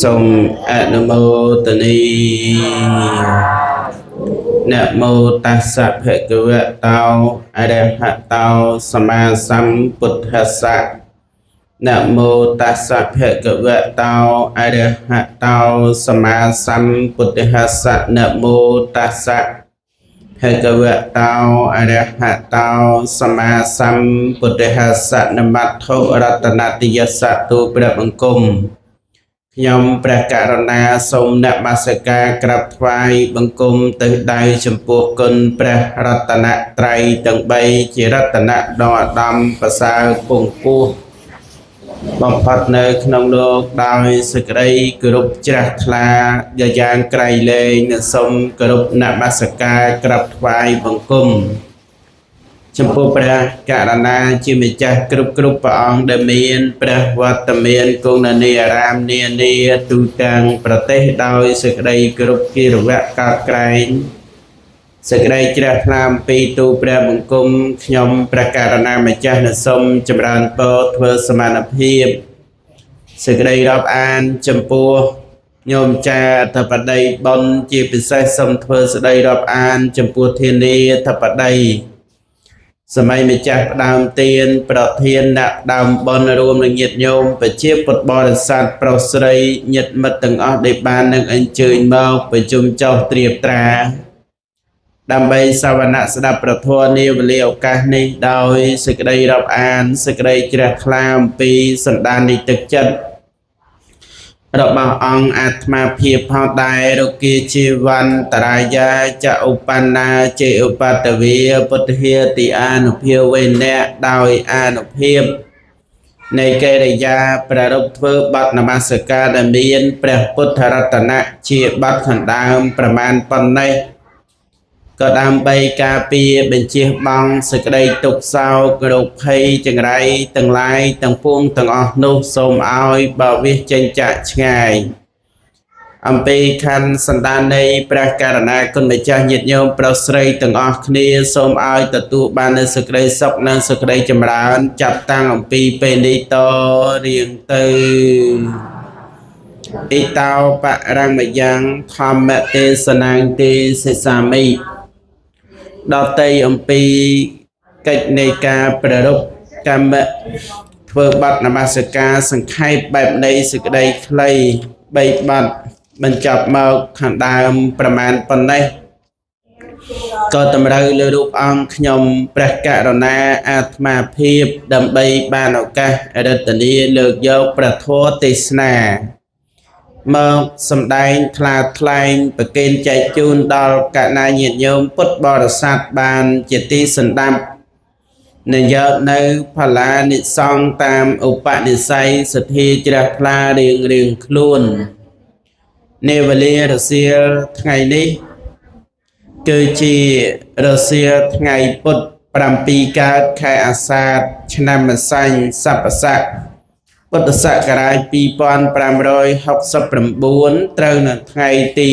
សូមអនុមោទនីនមោតស្សៈភគវៈតោអរហតោសម្មាសម្ពុទ្ធស្សៈនមោតស្សៈភគវៈតោអរហតោសម្មាសម្ពុទ្ធស្សៈនមោតស្សៈភគវៈតោអរហតោសម្មាសម្ពុទ្ធស្សៈនមត្ថុរតនតិយស្សៈទូព្រះបង្គំខ្ញុំព្រះករុណាសូមនមស្ការក្រាបថ្វាយបង្គំទៅដៅចំពោះគុណព្រះរតនត្រ័យទាំង3ជារតនៈដ៏ឧត្តមប្រសើរពងពោះបំផុតនៅក្នុងលោកដោយសេចក្តីគោរពជ្រះថ្លាយ៉ាងក្រៃលែងនិងសូមគោរពនមស្ការក្រាបថ្វាយបង្គំចំពោះព្រះករុណាជាម្ចាស់គ្រប់គ្រប់ព្រះអង្គដែលមានព្រះវត្តមានគង់នៅនាអារាមនានាទូទាំងប្រទេសដោយសេចក្តីគោរពគិរវៈកោតក្រែងសេចក្តីជ្រះថ្លាអំពីទូព្រះបង្គំខ្ញុំព្រះករុណាម្ចាស់និងសូមចម្រើនពរធ្វើសមានភាពសេចក្តីរាប់អានចំពោះញោមចាអធិបតីបុណ្យជាពិសេសសូមធ្វើសេចក្តីរាប់អានចំពោះធានាអធិបតីសម័យម្ចាស់ផ្ដើមទានប្រធានអ្នកដើមបុណ្យរួមនឹងញាតិញោមប្រជាពុទ្ធបរិស័ទប្រុសស្រីញាតិមិត្តទាំងអស់ដែលបាននឹងអញ្ជើញមកប្រជុំចុះត្រៀបត្រាដើម្បីសវនៈស្ដាប់ប្រធមនាវេលាឱកាសនេះដោយសេចក្តីរាប់អានសេចក្តីជ្រះថ្លាអំពីសន្តាននៃទឹកចិត្តរបស់អង្គអាត្មាភាពផងដែររគាជីវន្តរាយាចឧបណ្ណាចេឧបតវីពុទ្ធិតិអានុភាវេណៈដោយអានុភាពនៃកិរិយាប្រារព្ធធ្វើបទនមស្ការដែលមានព្រះពុទ្ធរតនៈជាបទខាងដើមប្រមាណប៉ុណ្ណេះក៏ដើម្បីការពារបញ្ជៀសបងសេចក្តីទុក្ខសោករោគភ័យចង្រៃទាំងឡាយទាំងពួងទាំងអស់នោះសូមឲ្យបវិសចេញចាក់ឆ្ងាយអំពីខណ្ឌសន្តាននៃព្រះករុណាគុណម្ចាស់ញាតិញោមប្រុសស្រីទាំងអស់គ្នាសូមឲ្យទទួលបាននូវសេចក្តីសុខនិងសេចក្តីចម្រើនចាប់តាំងអំពីពេលនេះតរៀងទៅអ៊ីតោបរមយ៉ាងធម្មទេសនាងទេសសាមិដតីអំពីកិច្ចនៃការប្រារព្ធកម្មធ្វើបទនមស្ការសង្ខេបបែបនៃសេចក្តីខ្លី3បទបញ្ចប់មកខាងដើមប្រមាណប៉ុណ្ណេះក៏តម្រូវលើរូបអង្គខ្ញុំព្រះករុណាអាត្មាភាពដើម្បីបានឱកាសរតនាលើកយកព្រះធម៌ទេសនាមកសម្ដែងថ្លាថ្លែងប្រគេនចែកជូនដល់កណាញាតិញោមពុទ្ធបរិស័ទបានជាទីសន្តាប់និងយកនៅផលានិសង្ឃតាមឧបនិស្ស័យសទ្ធាជ្រះថ្លារៀងរៀងខ្លួននាវេលារសៀលថ្ងៃនេះគឺជារសៀលថ្ងៃពុធ7កើតខែអាសាឍឆ្នាំម្សាញ់ស័ព្ទស័កពុទ្ធសករាជ2569ត្រូវនៅថ្ងៃទី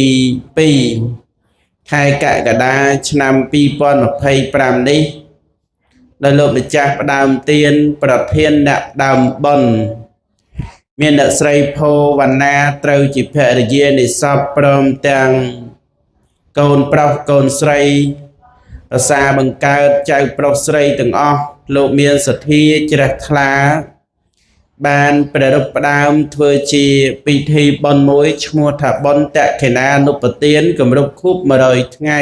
2ខែកក្កដាឆ្នាំ2025នេះដោយលោកម្ចាស់ផ្ដើមទានប្រធានអ្នកដើមបុណ្យមានអ្នកស្រីភោវណ្ណាត្រូវជាភរិយានៃសពព្រមទាំងកូនប្រុសកូនស្រីប្រសាបង្កើតចៅប្រុសស្រីទាំងអស់លោកមានសទ្ធាជ្រះថ្លាបានប្រារព្ធផ្ដើមធ្វើជាពិធីបុណ្យមួយឈ្មោះថាបុណ្យតក្កណានុបទានគម្រប់ខួប100ថ្ងៃ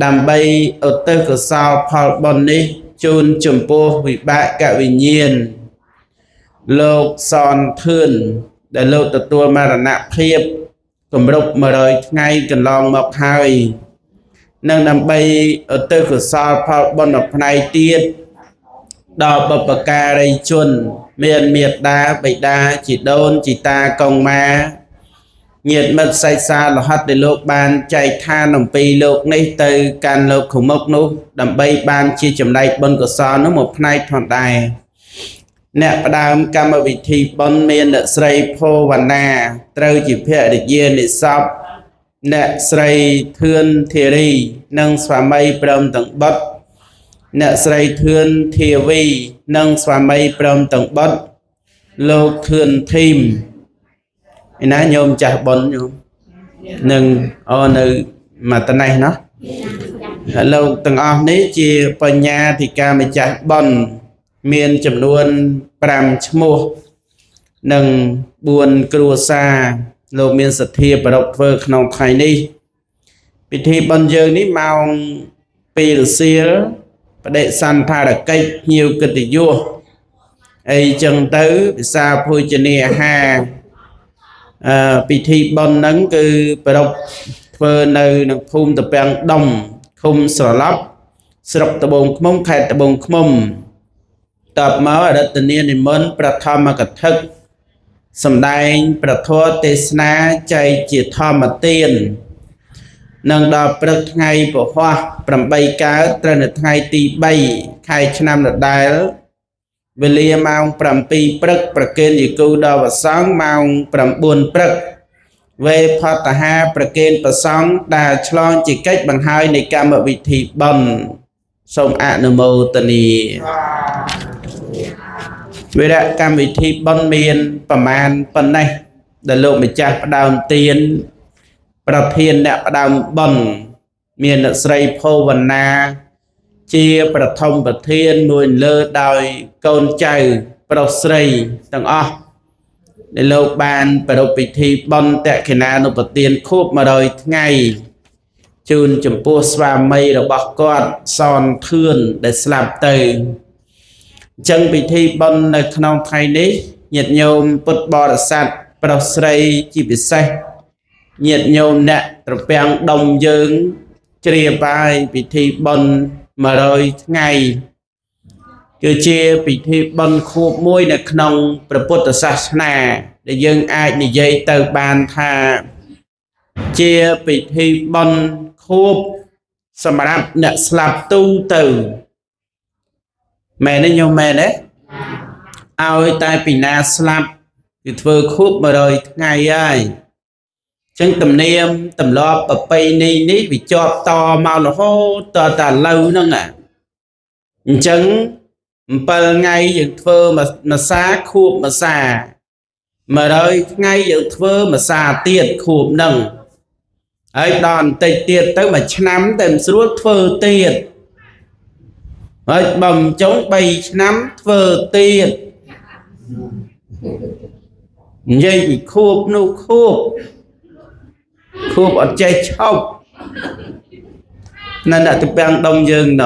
ដើម្បីឧទ្ទិសកុសលផលបុណ្យនេះជូនចំពោះវិបាកវិញ្ញាណលោកសនធឿនដែលលោកទទួលមរណភាពគម្រប់100ថ្ងៃកន្លងមកហើយនិងដើម្បីឧទ្ទិសកុសលផលបុណ្យមួយផ្នែកទៀតដល់បុព្វការីជនមានមេត្តាបិតាជីដូនជីតាកងម៉ាញាតិមិត្តសាច់សាលោហិតដែលលោកបានចែកឋានអំពីលោកនេះទៅកាន់លោកខាងមុខនោះដើម្បីបានជាចំណែកបុណ្យកុសលនោះមួយផ្នែកផងដែរអ្នកផ្ដើមកម្មវិធីបុណ្យមានអ្នកស្រីភោវណ្ណាត្រូវជាភរិយានៃសពអ្នកស្រីធឿនធារីនិងស្វាមីព្រមទាំងបុត្រអ្នកស្រីធឿនធាវីនិងស្វាមីព្រមទាំងបុត្រ លោកធឿនធីមឯណាញោមចាស់ប៉ុនញោមនឹងអូនៅមកតនេះណោះលោកទាំងអស់នេះជាបញ្ញាធិការម្ចាស់ប៉ុនមានចំនួន5ឈ្មោះនិង4គ្រួសារលោកមានសទ្ធាប្រពធ្វើក្នុងថ្ងៃនេះពិធីបុណ្យយើងនេះម៉ោង2រសៀលបដិសន្ធារកិច្ចភ្ញៀវកិត្តិយសអីចឹងទៅពិសាភោជនីអាហារពិធីបុណ្យហ្នឹងគឺប្រពធ្វើនៅក្នុងភូមិតពាំងដុំឃុំស្រឡប់ស្រុកត្បូងឃ្មុំខេត្តត្បូងឃ្មុំតបមកអរតនីនិមន្តព្រះធម្មកថាសម្ដែងព្រះធម៌ទេសនាចែកជាធម្មទាននឹងដល់ព្រឹកថ្ងៃពហុ8កើតត្រូវនៅថ្ងៃទី3ខែឆ្នាំដដែលវេលាម៉ោង7ព្រឹកប្រគេនយគូដល់វសង្ឃម៉ោង9ព្រឹកវេផតហាប្រគេនប្រសង្ឃដែលឆ្លងជាកិច្ចបង្ហើយនៃកម្មវិធីបុណ្យសូមអនុមោទនាវីរកម្មវិធីបុណ្យមានប្រមាណប៉ុណ្ណេះដែលលោកម្ចាស់ផ្ដើមទានប្រធានអ្នកផ្ដើមបុណ្យមានអ្នកស្រីភោវណ្ណាជាប្រធមប្រធាននួយលើដោយកូនចៅប្រុសស្រីទាំងអស់ដែលលោកបានប្រារព្ធពិធីបុណ្យតក្កណានុប្រទានខួប100ថ្ងៃជូនចំពោះស្វាមីរបស់គាត់សនធឿនដែលស្លាប់ទៅអញ្ចឹងពិធីបុណ្យនៅក្នុងថ្ងៃនេះញាតិញោមពុទ្ធបរិស័ទប្រុសស្រីជាពិសេសញាតិញោមអ្នកត្រពាំងដុំយើងជ្រាបហើយពិធីបុណ្យ100ថ្ងៃគឺជាពិធីបុណ្យខួបមួយនៅក្នុងព្រះពុទ្ធសាសនាដែលយើងអាចនិយាយទៅបានថាជាពិធីបុណ្យខួបសម្រាប់អ្នកស្លាប់ទូទៅមែនទេញោមមែនទេឲ្យតែពីណាស្លាប់គឺធ្វើខួប100ថ្ងៃហើយចឹងទំនៀមទម្លាប់ប្រពៃណីនេះវាជាប់តមករហូតតតែឥឡូវហ្នឹងអញ្ចឹង7ថ្ងៃយើងធ្វើមួយសាខួបមួយសា100ថ្ងៃយើងធ្វើមួយសាទៀតខួបហ្នឹងហើយដល់បន្តិចទៀតទៅមួយឆ្នាំតែមិនស្រួលធ្វើទៀតហើយបំចុង3ឆ្នាំធ្វើទៀតនិយាយពីខួបនោះខួបខួបអត់ចេះឈប់នៅអ្នកទៅពាំងដុំយើងណ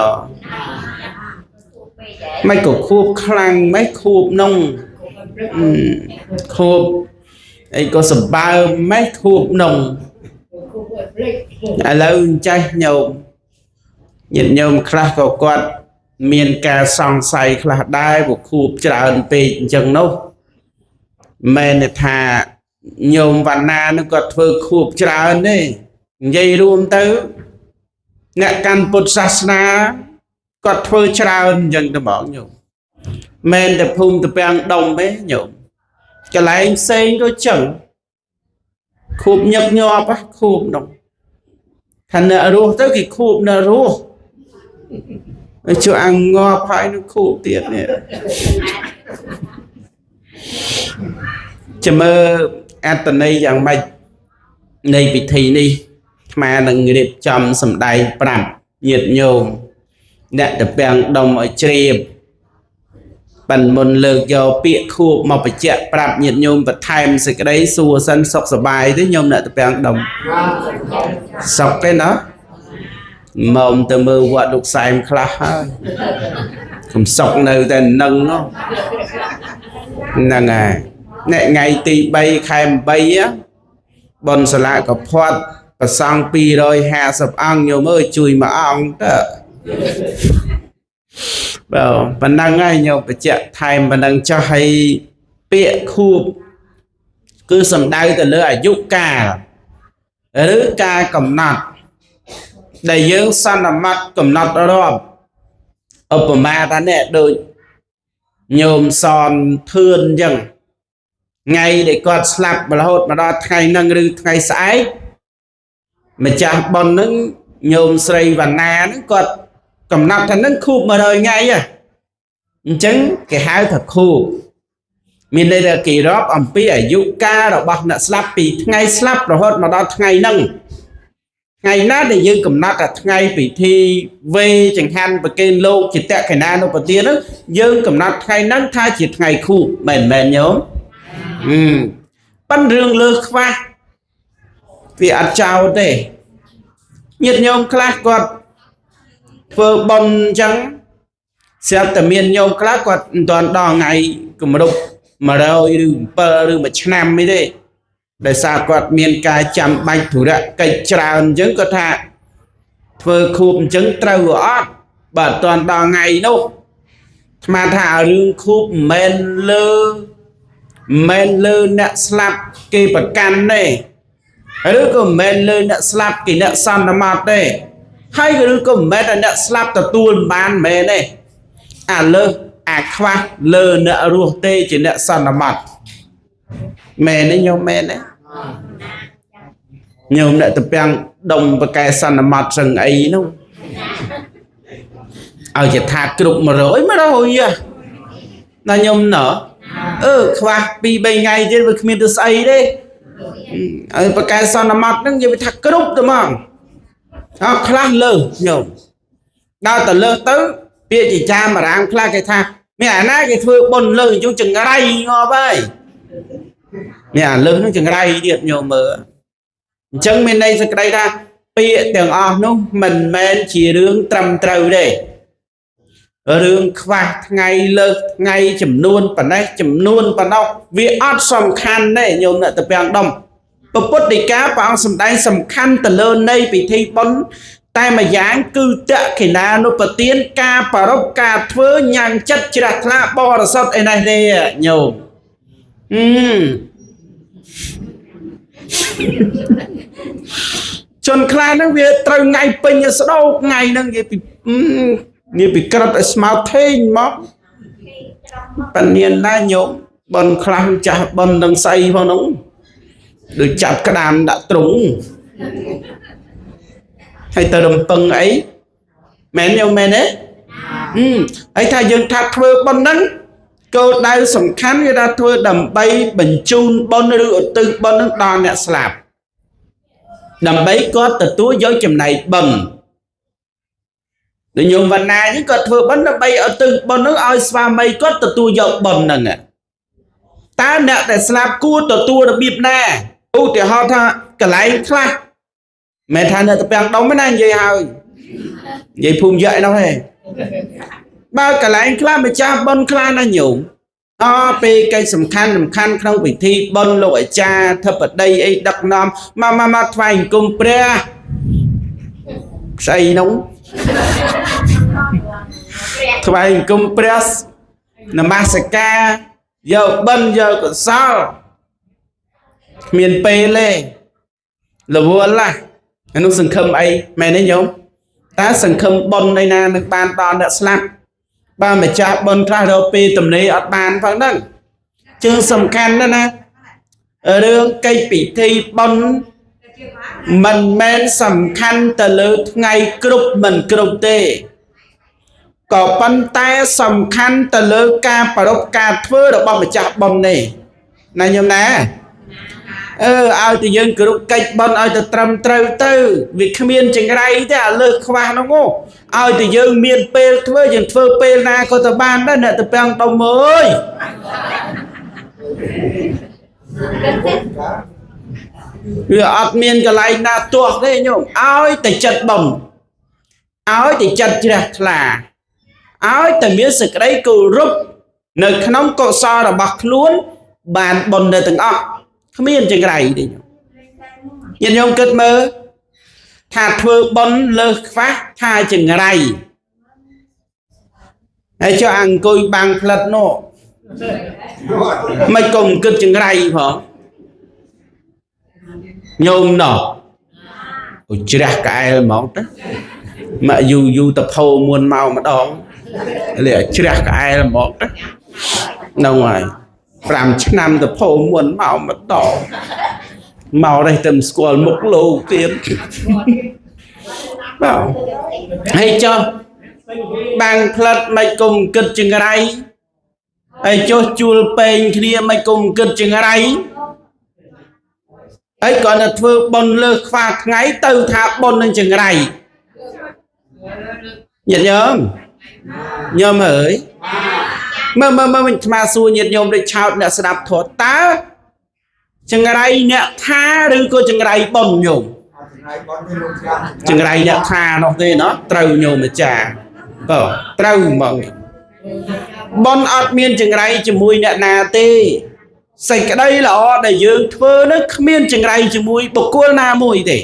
មិនក៏ខួបខ្លាំងមិនខួបនោះខួបអីក៏សម្បើមិនខួបនោះឥឡូវចេះញោមញាតិញោមខ្លះក៏គាត់មានការសង្ស័យខ្លះដែរព្រោះខួបច្រើនពេកអញ្ចឹងនោះមែនទេថាញោមវណ្ណានឹងគាត់ធ្វើខួបច្រើនទេនិយាយរួមទៅអ្នកកាន់ពុទ្ធសាសនាគាត់ធ្វើច្រើនអញ្ចឹងទៅហ្មងញោមមែនតែភូមិតពាំងដុំទេញោមកន្លែងផ្សេងក៏ចឹងខួបញឹកញាប់ខួបនោះថាអ្នករស់ទៅគេខួបអ្នករស់ជួយអាងងាប់ហើយនឹងខួបទៀតនេះចាំមើលអត្តន័យយ៉ាងម៉េចនៃពិធីនេះអាត្មានឹងរៀបចំសម្ដែងប្រាប់ញាតិញោមអ្នកតពាំងដុំឲ្យជ្រាបបានមុនលើកយកពាក្យខួបមកបញ្ជាក់ប្រាប់ញាតិញោមបន្ថែមសេចក្តីសួរសិនសុខសប្បាយទេញោមអ្នកតពាំងដុំសុខទេណាមកទៅមើលវត្តលោកសែមខ្លះហើយកុំសុខនៅតែនឹងនោះហ្នឹងហើយអ្នកថ្ងៃទី3ខែ8បុណ្យសាលាកផាត់ប្រសង់250អង្គញោមអើយជួយមួយអង្គទៅបើប៉ុណ្ណឹងហើយញោមបញ្ជាក់ថែមប៉ុណ្ណឹងចុះឲ្យពាក្យខួបគឺសំដៅទៅលើអាយុកាលឬការកំណត់ដែលយើងសន្មត់កំណត់រាប់ឧបមាថានេះដូចញោមសនធឿនអញ្ចឹងថ្ងៃដែលគាត់ស្លាប់រហូតមកដល់ថ្ងៃហ្នឹងឬថ្ងៃស្អែកម្ចាស់បុណ្យហ្នឹងញោមស្រីវណ្ណាហ្នឹងគាត់កំណត់ថាហ្នឹងខួប100ថ្ងៃហ៎អញ្ចឹងគេហៅថាខួប មានន័យថាគេរាប់អំពីអាយុកាលរបស់អ្នកស្លាប់ពីថ្ងៃស្លាប់រហូតមកដល់ថ្ងៃហ្នឹងថ្ងៃណាដែលយើងកំណត់ថាថ្ងៃពិធីវេចង្ហាន់ប្រគេនលោកជាតក្កណានុបទានហ្នឹងយើងកំណត់ថ្ងៃហ្នឹងថាជាថ្ងៃខួបមែនមែនញោមប៉ិនរឿងលើសខ្វះវាអត់ចោលទេញាតិញោមខ្លះគាត់ធ្វើបុណ្យអញ្ចឹងស្រាប់តែមានញោមខ្លះគាត់មិនទាន់ដល់ថ្ងៃគម្រប់100ឬ7ឬ1ឆ្នាំអីទេដោយសារគាត់មានការចាំបាច់ធុរកិច្ចច្រើនអញ្ចឹងគាត់ថាធ្វើខួបអញ្ចឹងត្រូវអត់បើអត់ទាន់ដល់ថ្ងៃនោះអាត្មាថារឿងខួបមិនមែនលើអ្នកស្លាប់គេប្រកាន់ទេឬក៏មិនមែនលើអ្នកស្លាប់គេអ្នកសន្មតទេហើយឬក៏មិនមែនតែអ្នកស្លាប់ទទួលមិនបានមែនទេអាលើសអាខ្វះលើអ្នករស់ទេជាអ្នកសន្មតមែនទេញោមមែនទេញោមអ្នកទៅពាំងដុំប្រកែសន្មតសឹងអីនោះឲ្យជាថាគ្រប់100 100ណាញោមណ៎អឺខ្វះ2 3ថ្ងៃទៀតវាគ្មានទៅស្អីទេឲ្យប្រកែសន្មតហ្នឹងនិយាយថាគ្រប់ទៅហ្មងអត់ខ្លះលើសញោមដល់ទៅលើសទៅពាក្យជាចាមរាមខ្លះគេថាមានអាណាគេធ្វើបុណ្យលើសអញ្ចឹងចង្រៃងាប់ហើយមានអាលើសហ្នឹងចង្រៃទៀតញោមមើលអញ្ចឹងមានន័យសេចក្តីថាពាក្យទាំងអស់នោះមិនមែនជារឿងត្រឹមត្រូវទេរឿងខ្វះថ្ងៃលើសថ្ងៃចំនួនប៉ុណ្ណេះចំនួនប៉ុណ្ណោះវាអត់សំខាន់ទេញោមអ្នកទៅពាំងដុំពុទ្ធដីកាព្រះអង្គសម្ដែងសំខាន់ទៅលើនៃពិធីបុណ្យតែមួយយ៉ាងគឺតក្ខិណានុបទានការប្រារព្ធការធ្វើញ៉ាំងចិត្តជ្រះថ្លាបរិសុទ្ធឯនេះទេញោមជនខ្លះហ្នឹងវាត្រូវថ្ងៃពេញស្ដោកថ្ងៃហ្នឹងនិយាយពីនិយាយពីក្រិតឲ្យស្មៅថេងមកប៉ានណាញោមបុណ្យខ្លះចាស់បុណ្យនឹងស្អីផងហ្នឹងដូចចាប់ក្តាមដាក់ទ្រុងហើយទៅរំពឹងអីមែនញោមមែនទេហើយថាយើងថាធ្វើបុណ្យហ្នឹងគោលដៅសំខាន់គឺថាធ្វើដើម្បីបញ្ជូនបុណ្យឬឧទ្ទិសបុណ្យហ្នឹងដល់អ្នកស្លាប់ដើម្បីគាត់ទទួលយកចំណែកបុណ្យដូចញោមវណ្ណាហ្នឹងគាត់ធ្វើបុណ្យដើម្បីឧទ្ទិសបុណ្យហ្នឹងឲ្យស្វាមីគាត់ទទួលយកបុណ្យហ្នឹងតើអ្នកដែលស្លាប់គួរទទួលរបៀបណាឧទាហរណ៍ថាកន្លែងខ្លះមិនថាអ្នកទៅពាំងដុំទេណានិយាយហើយនិយាយភូមិយៈឯនោះទេបើកន្លែងខ្លះម្ចាស់បុណ្យខ្លះណាញោមអពេលកិច្ចសំខាន់សំខាន់ក្នុងពិធីបុណ្យលោកអាចារ្យធិបតីអីដឹកនាំមកមកមកថ្វាយអង្គមព្រះស្អីនោះថ្វាយអង្គមព្រះនមស្ការយកបិណ្ឌយកកុសលគ្មានពេលទេរវល់ណាស់អានោះសង្ឃឹមអីមែនទេញោមតើសង្ឃឹមបុណ្យឯណានឹងបានដល់អ្នកស្លាប់បើម្ចាស់បុណ្យខ្លះរកពេលទំនេរអត់បានផងហ្នឹងជឿសំខាន់ណាស់ណារឿងកិច្ចពិធីបុណ្យមិនមែនសំខាន់ទៅលើថ្ងៃគ្រប់មិនគ្រប់ទេក៏ប៉ុន្តែសំខាន់ទៅលើការប្រារព្ធការធ្វើរបស់ម្ចាស់បុណ្យនេះណាញោមណាអឺឲ្យតែយើងគ្រប់កិច្ចបុណ្យឲ្យតែត្រឹមត្រូវទៅវាគ្មានចង្រៃទេអាលើសខ្វះនោះឲ្យតែយើងមានពេលធ្វើយើងធ្វើពេលណាក៏ទៅបានដែរអ្នកទៅពាំងដុំអើយវាអត់មានកន្លែងណាទាស់ទេញោមឲ្យតែចិត្តបុណ្យឲ្យតែចិត្តជ្រះថ្លាឲ្យតែមានសេចក្តីគោរពនៅក្នុងកុសលរបស់ខ្លួនបានបុណ្យនៅទាំងអស់គ្មានចង្រៃទេញោមញាតិញោមគិតមើលថាធ្វើបុណ្យលើសខ្វះថាចង្រៃហើយចុះអង្គុយបាំងផ្លិតនោះមិនកុំគិតចង្រៃផងញោមណោះអូជ្រះក្អែលហ្មងទៅមកយូរយូរតផោមួនមកម្ដងលេជ្រះក្អែលហ្មងទៅហ្នឹងហើយ5ឆ្នាំទៅផោមួនមកម្ដងមកនេះទៅស្គាល់មុខលោកទៀតបាទហើយចុះបាំងផ្លិតមិនគុំគិតចង្រៃ ហើយចុះជួលពេងគ្នាមិនគុំគិតចង្រៃហើយគាត់តែធ្វើបុណ្យលើសខ្វះថ្ងៃទៅថាបុណ្យនឹងចង្រៃញាតិញោមញោមអើយមើលមើលមើលវិញអាត្មាសួរញាតិញោមដូចឆោតអ្នកស្ដាប់ធម៌តើចង្រៃអ្នកថាឬក៏ចង្រៃបុណ្យញោមចង្រៃអ្នកថានោះទេណោះត្រូវញោមអាចារ្យបើត្រូវហ្មងបុណ្យអត់មានចង្រៃជាមួយអ្នកណាទេសេចក្តីល្អដែលយើងធ្វើនោះគ្មានចង្រៃជាមួយបុគ្គលណាមួយទេ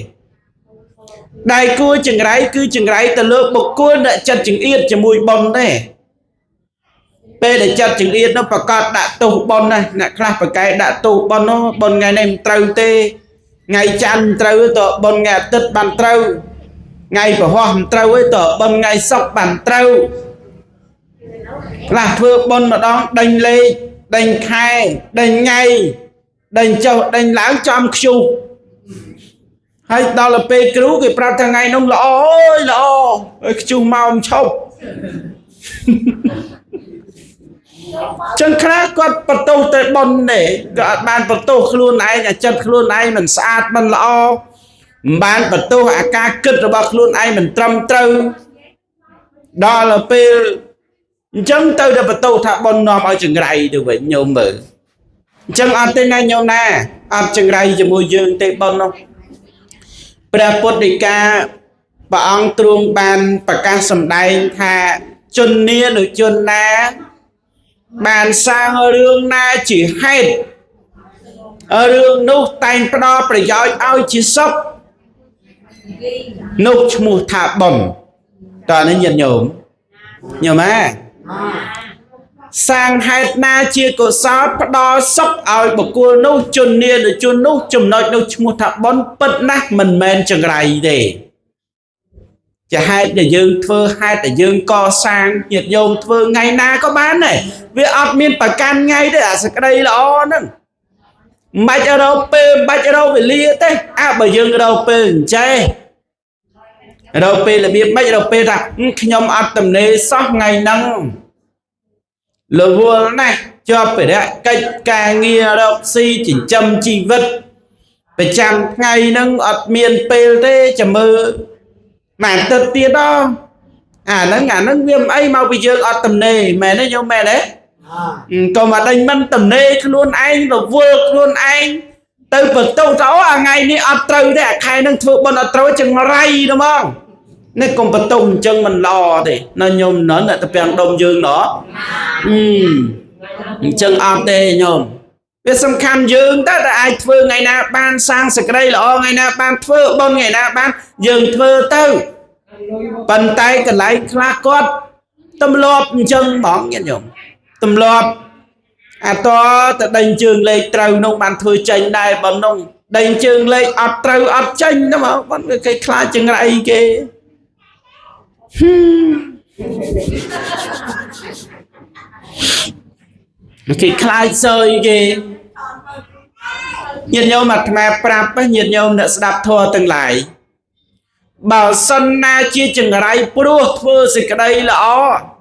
ដែលគួរចង្រៃគឺចង្រៃទៅលើបុគ្គលដែលចិត្តចង្អៀតជាមួយបុណ្យទេពេលដែលចិត្តចង្អៀតនោះប្រកាសដាក់ទោសបុណ្យណាអ្នកខ្លះប្រកែដាក់ទោសបុណ្យនោះបុណ្យថ្ងៃនេះមិនត្រូវទេថ្ងៃច័ន្ទមិនត្រូវទេតបុណ្យថ្ងៃអាទិត្យបានត្រូវថ្ងៃពហុមិនត្រូវទេតបុណ្យថ្ងៃសុក្របានត្រូវខ្លះធ្វើបុណ្យម្ដងដេញលេខដេញខែដេញថ្ងៃដេញចុះដេញឡើងចំខ្ជុះហើយដល់ទៅពេលគ្រូគេប្រាប់ថាថ្ងៃនោះល្អអើយល្អហើយខ្ជុះមកមិនឈប់ចឹងខ្លះគាត់បន្ទោសតែបុណ្យទេក៏អត់បានបន្ទោសខ្លួនឯងអាចិត្តខ្លួនឯងមិនស្អាតមិនល្អមិនបានបន្ទោសអាការគិតរបស់ខ្លួនឯងមិនត្រឹមត្រូវដល់ទៅពេលអញ្ចឹងទៅតែបន្ទោសថាបុណ្យនាំឲ្យចង្រៃទៅវិញញោមមើលអញ្ចឹងអត់ទេណាញោមណាអត់ចង្រៃជាមួយយើងទេបុណ្យនោះព្រះពុទ្ធដីកាព្រះអង្គទ្រង់បានប្រកាសសម្ដែងថាជននានុជនណាបានសាងរឿងណាជាហេតុរឿងនោះតែងផ្ដល់ប្រយោជន៍ឲ្យជាសុខនោះឈ្មោះថាបុណ្យតើនេះញាតិញោមញោមអាសាងហេតុណាជាកុសលផ្ដល់សុខឲ្យបុគ្គលនោះជននានុជននោះចំណុចនោះឈ្មោះថាបុណ្យពិតណាស់មិនមែនចង្រៃទេជាហេតុដែលយើងធ្វើហេតុដែលយើងកសាងញាតិញោមធ្វើថ្ងៃណាក៏បានដែរវាអត់មានប្រកាន់ថ្ងៃទេអាសក្តីល្អហ្នឹងមិនបាច់រកពេលមិនបាច់រកវេលាទេអើបើយើងរកពេលអញ្ចេះរកពេលរបៀបម៉េចរកពេលថាខ្ញុំអត់ទំនេរសោះថ្ងៃហ្នឹងរវល់ណាស់ជាប់ភារកិច្ចការងាររកស៊ីចិញ្ចឹមជីវិតប្រចាំថ្ងៃហ្នឹងអត់មានពេលទេចាំមើលមួយអាទិត្យទៀតដល់អាហ្នឹងវាមិនអីមកពីយើងអត់ទំនេរមែនទេញោមមែនទេក៏មកដេញមិនទំនេរខ្លួនឯងរវល់ខ្លួនឯងទៅបន្ទោសថាអូអាថ្ងៃនេះអត់ត្រូវទេអាខែហ្នឹងធ្វើបុណ្យអត់ត្រូវចង្រៃហ្មងនេះកុំបន្ទោសអញ្ចឹងមិនល្អទេណាញោមណិនតែពាំងដុំយើងណោះអញ្ចឹងអត់ទេញោមវាសំខាន់យើងតើតែអាចធ្វើថ្ងៃណាបានសាងសេចក្តីល្អថ្ងៃណាបានធ្វើបុណ្យថ្ងៃណាបានយើងធ្វើទៅប៉ុន្តែកន្លែងខ្លះគាត់ទម្លាប់អញ្ចឹងហ្មងញាតិញោមទម្លាប់អាតទៅដេញជើងលេខត្រូវនោះបានធ្វើចេញដែរប៉ុណ្ណឹងដេញជើងលេខអត់ត្រូវអត់ចេញណាមកប៉ុន្តែគេខ្លាចចង្រៃគេគេខ្លាចសើយគេញាតិញោមអាត្មាប្រាប់ញាតិញោមអ្នកស្ដាប់ធម៌ទាំងឡាយបើសិនណាជាចង្រៃព្រោះធ្វើសេចក្តីល្អ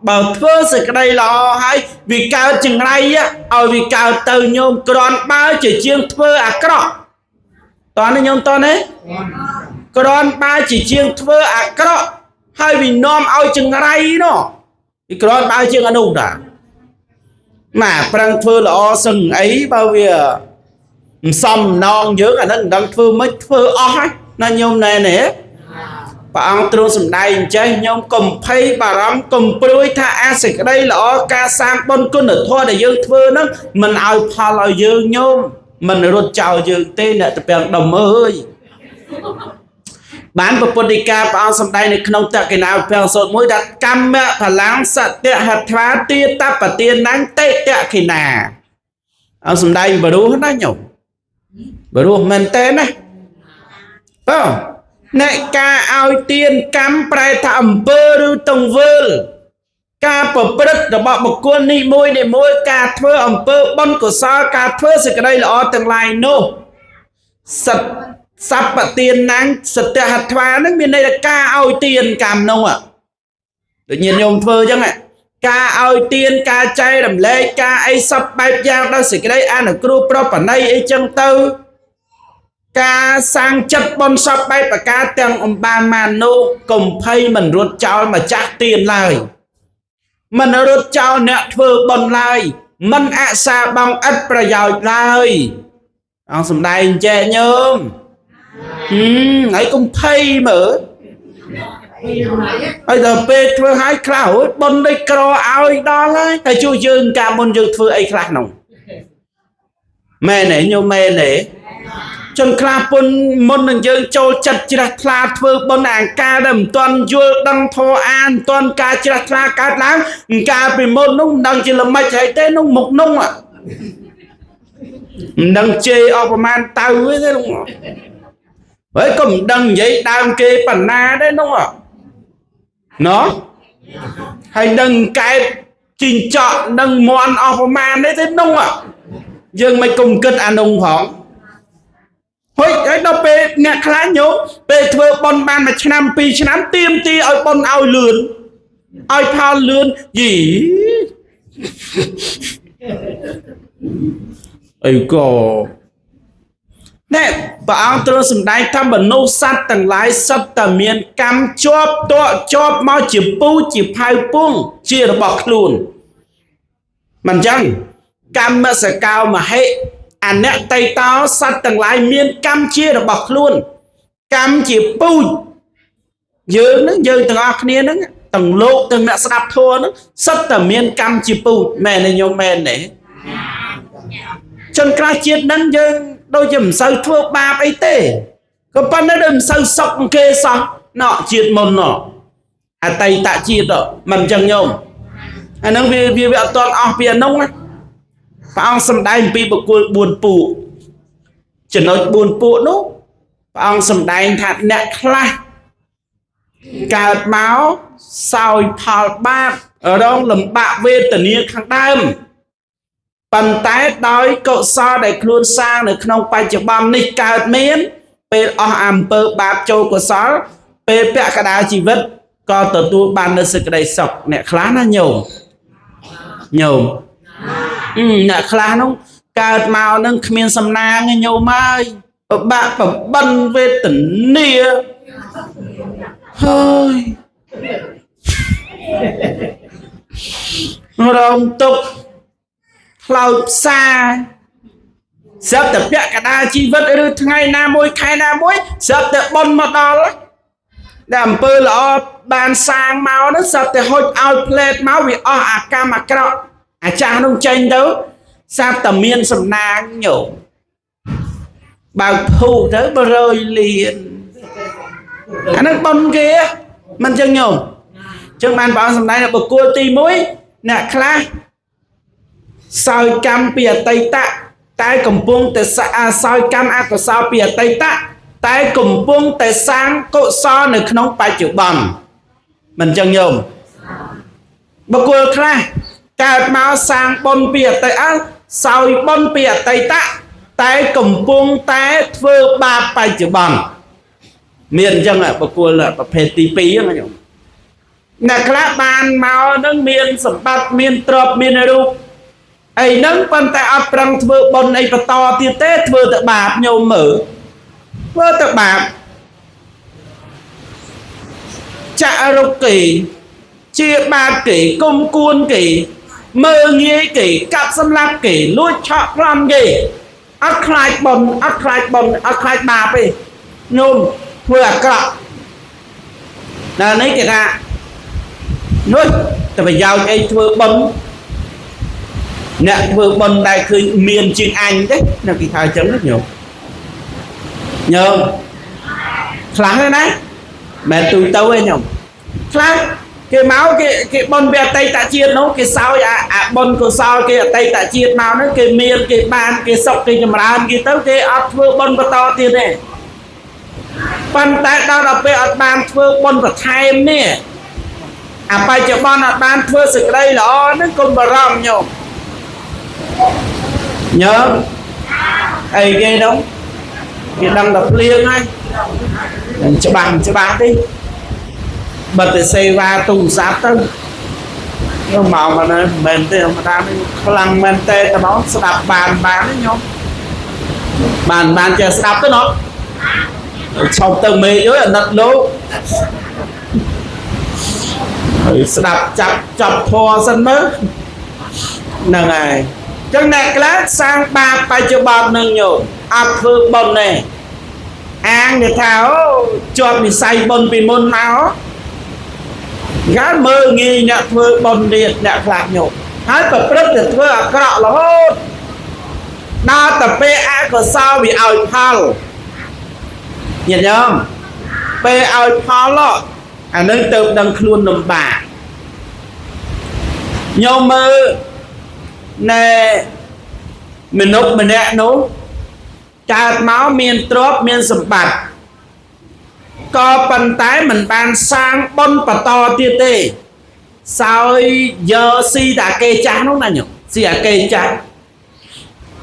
បើធ្វើសេចក្តីល្អហើយវាកើតចង្រៃឲ្យវាកើតទៅញោមគ្រាន់បើជាជាងធ្វើអាក្រក់តោះនេះញោមតោះនេះគ្រាន់បើជាជាងធ្វើអាក្រក់ហើយវានាំឲ្យចង្រៃនោះវាគ្រាន់បើជាងអានោះតាម៉ាប្រឹងធ្វើល្អសឹងអីបើវាមិនសមណងយើងអានឹងមិនដឹងធ្វើម៉េចធ្វើអស់ហើយណាញោមណែនេះព្រះអង្គទ្រង់សម្ដែងអញ្ចេះញោមកុំភ័យបារម្ភកុំព្រួយថាអាសេចក្តីល្អការសាងបុណ្យគុណធម៌ដែលយើងធ្វើហ្នឹងមិនឲ្យផលឲ្យយើងញោមមិនរត់ចោលយើងទេអ្នកតពាំងដុំអើយបានពុទ្ធដីកាព្រះអង្គសម្ដែងនៅក្នុងតកិណាព្រះសូត្រមួយថាកម្មផលាំងសត្យហត្វាទាតបទានំតិតកិណាអង្គសម្ដែងបរោះណាញោមបរោះមែនទេណាបើអ្នកការឲ្យទានកម្មប្រែថាអំពើឬទង្វើការប្រព្រឹត្តរបស់បុគ្គលនេះមួយនេះមួយការធ្វើអំពើបុណ្យកុសលការធ្វើសេចក្តីល្អទាំងឡាយនោះសត្វសัพពទានណាំងសត្យហត្វានឹងមានន័យថាការឲ្យទានកម្មនោះដូចញាតិញោមធ្វើអញ្ចឹង ការឲ្យទានការចែករំលែកការអីសពបែបយ៉ាងដោយសេចក្តីអនុគ្រោះប្រពណីអីចឹងទៅការសាងចិត្តបុណ្យសពបែបប្រការទាំងអំបានម៉ាននោះកុំភ័យមិនរត់ចោលម្ចាស់ទានឡើយមិនរត់ចោលអ្នកធ្វើបុណ្យឡើយមិនអសាបងឥតប្រយោជន៍ឡើយអង្គសំដែងចែកញោមហើយកុំភ័យមើលហើយដល់ពេលធ្វើឲ្យខ្លះរួចបុណ្យដូចក្រឲ្យដល់ហើយតែជួយយើងកាលមុនយើងធ្វើអីខ្លះនោះមែនទេញោមមែនទេជនខ្លះពុនមុននឹងយើងចូលចិត្តជ្រះថ្លាធ្វើបុណ្យអង្ការដែលមិនទាន់យល់ដឹងធម៌អានមិនទាន់ការជ្រះថ្លាកើតឡើងអង្ការពីមុននោះមិនដឹងជាល្មិចហើយទេនោះមុខនោះមិនដឹងជេរអស់ប្រមាណទៅទេនោះហើយក៏មិនដឹងនិយាយដើមគេបណ្ណាដែរនោះណោះហើយនឹងកែបជីងចក់នឹងមន់អស់ប្រមាណទេទេនោះយើងមិនគុំគិតអានោះផងហើយដល់ពេលអ្នកខ្លះញោមពេលធ្វើបុណ្យបាន1ឆ្នាំ2ឆ្នាំទៀមទីឲ្យបុណ្យឲ្យលឿនឲ្យផលលឿនយីអីក៏ណែព្រះអង្គទ្រង់សម្ដែងថាមនុស្សសត្វទាំងឡាយសុទ្ធតែមានកម្មជាប់តក់ជាប់មកជាពូជាផៅពងជារបស់ខ្លួនមិនចឹងកម្មសកោមហិអនតៃតោសត្វទាំងឡាយមានកម្មជារបស់ខ្លួនកម្មជាពូជយើងនឹងយើងទាំងអស់គ្នានឹងទាំងលោកទាំងអ្នកស្ដាប់ធម៌នឹងសុទ្ធតែមានកម្មជាពូជមែនទេញោមមែនទេជនខ្លះជាតិនឹងយើងដូចជាមិនសូវធ្វើបាបអីទេក៏ប៉ុន្តែដូចមិនសូវសុខគេសោះណោះជាតិមុនណោះអតីតជាតិមិនអញ្ចឹងញោមអាហ្នឹងវាវាអត់ទាន់អស់ពីអានោះណាព្រះអង្គសម្ដែងពីបុគ្គល4ពួកចំណុច4ពួកនោះព្រះអង្គសម្ដែងថាអ្នកខ្លះកើតមកសោយផលបាបរងលំបាកវេទនាខាងដើមប៉ុន្តែដោយកុសលដែលខ្លួនសាងនៅក្នុងបច្ចុប្បន្ននេះកើតមានពេលអស់អំពើបាបចូលកុសលពេលពាក់កណ្ដាលជីវិតក៏ទទួលបាននូវសេចក្តីសុខអ្នកខ្លះណាញោមញោមអ្នកខ្លះនោះកើតមកនឹងគ្មានសំណាងទេញោមអើយពិបាកបបិនវេទនាហើយរងទុក្ខខ្លោចផ្សាស្រាប់តែពាក់កណ្ដាលជីវិតឬថ្ងៃណាមួយខែណាមួយស្រាប់តែបុណ្យមកដល់ដែលអំពើល្អបានសាងមកហ្នឹងស្រាប់តែហុចឲ្យផ្លែតមកវាអស់អាកម្មអាក្រក់អាចារ្យនោះចេញទៅស្រាប់តែមានសំណាងញោមបើកភូទៅ100លានអាហ្នឹងបុណ្យគេមិនចឹងញោមចឹងបានព្រះអង្គសម្ដែងដល់បុគ្គលទី1អ្នកខ្លះសោយកម្មពីអតីតតែកំពុងតែសោយកម្មអកុសលពីអតីតតែកំពុងតែសាងកុសលនៅក្នុងបច្ចុប្បន្នមិនចឹងញោមបុគ្គលខ្លះកើតមកសាងបុណ្យពីអតីតសោយបុណ្យពីអតីតតែកំពុងតែធ្វើបាបបច្ចុប្បន្នមានអញ្ចឹងបុគ្គលប្រភេទទី2ហ្នឹងញោមអ្នកខ្លះបានមកនឹងមានសម្បត្តិមានទ្រព្យមានរូបអីហ្នឹងប៉ុន្តែអត់ប្រឹងធ្វើបុណ្យអីបន្តទៀតទេធ្វើតែបាបញោមមើលធ្វើតែបាបចាក់រុកគេជាបាបគេគុំគួនគេមើងងាយគេកាប់សម្លាប់គេលួចឆក់ប្លន់គេអត់ខ្លាចបុណ្យអត់ខ្លាចបុណ្យអត់ខ្លាចបាបទេញោមធ្វើអាក្រក់ដល់នេះគេថានោះតែប្រយោជន៍អីធ្វើបុណ្យអ្នកធ្វើបុណ្យដែលឃើញមានជាងអញទេនៅគេថាអញ្ចឹងញោមញោមខ្លះណាមិនទូទៅទេញោមខ្លះគេមកគេបុណ្យពីអតីតជាតិនោះគេសោយអាបុណ្យកុសលគេអតីតជាតិមកហ្នឹងគេមានគេបានគេសុខគេចម្រើនគេទៅគេអត់ធ្វើបុណ្យបន្តទៀតទេប៉ុន្តែដល់ពេលអត់បានធ្វើបុណ្យបន្ថែមនេះអាបច្ចុប្បន្នអត់បានធ្វើសេចក្តីល្អហ្នឹងកុំបារម្ភញោមញោមអីគេនោះគេដឹងតែភ្លៀងហើយច្បាស់ច្បាស់ទេបើតែសេវាទូរស័ព្ទទៅ មកមកណាមិនទេធម្មតានេះខ្លាំងមែនទេតែមកស្ដាប់បានបានទេញោមបានបានចេះស្ដាប់ទៅណោះឈប់ទៅមេឃអើយអាណិតលោកហើយស្ដាប់ចាប់ចាប់ធរសិនមើលហ្នឹងហើយចឹងអ្នកខ្លះសាងបាបបច្ចុប្បន្ននឹងញោមអត់ធ្វើបុណ្យទេអាងគេថាអូជាប់និស័យបុណ្យពីមុនមកកាលមើលងាយអ្នកធ្វើបុណ្យទៀតអ្នកខ្លះញោមហើយប្រព្រឹត្តទៅធ្វើអាក្រក់រហូតដល់តែពេលអកុសលវាឲ្យផលញាតិញោមពេលឲ្យផលអានឹងទៅដឹងខ្លួនលំបាកញោមមើលណែមនុស្សម្នាក់នោះកើតមកមានទ្រព្យមានសម្បត្តិក៏ប៉ុន្តែមិនបានសាងបុណ្យបន្តទៀតទេសោយយកស៊ីតាគេចាស់នោះណាញោមស៊ីអាគេចាស់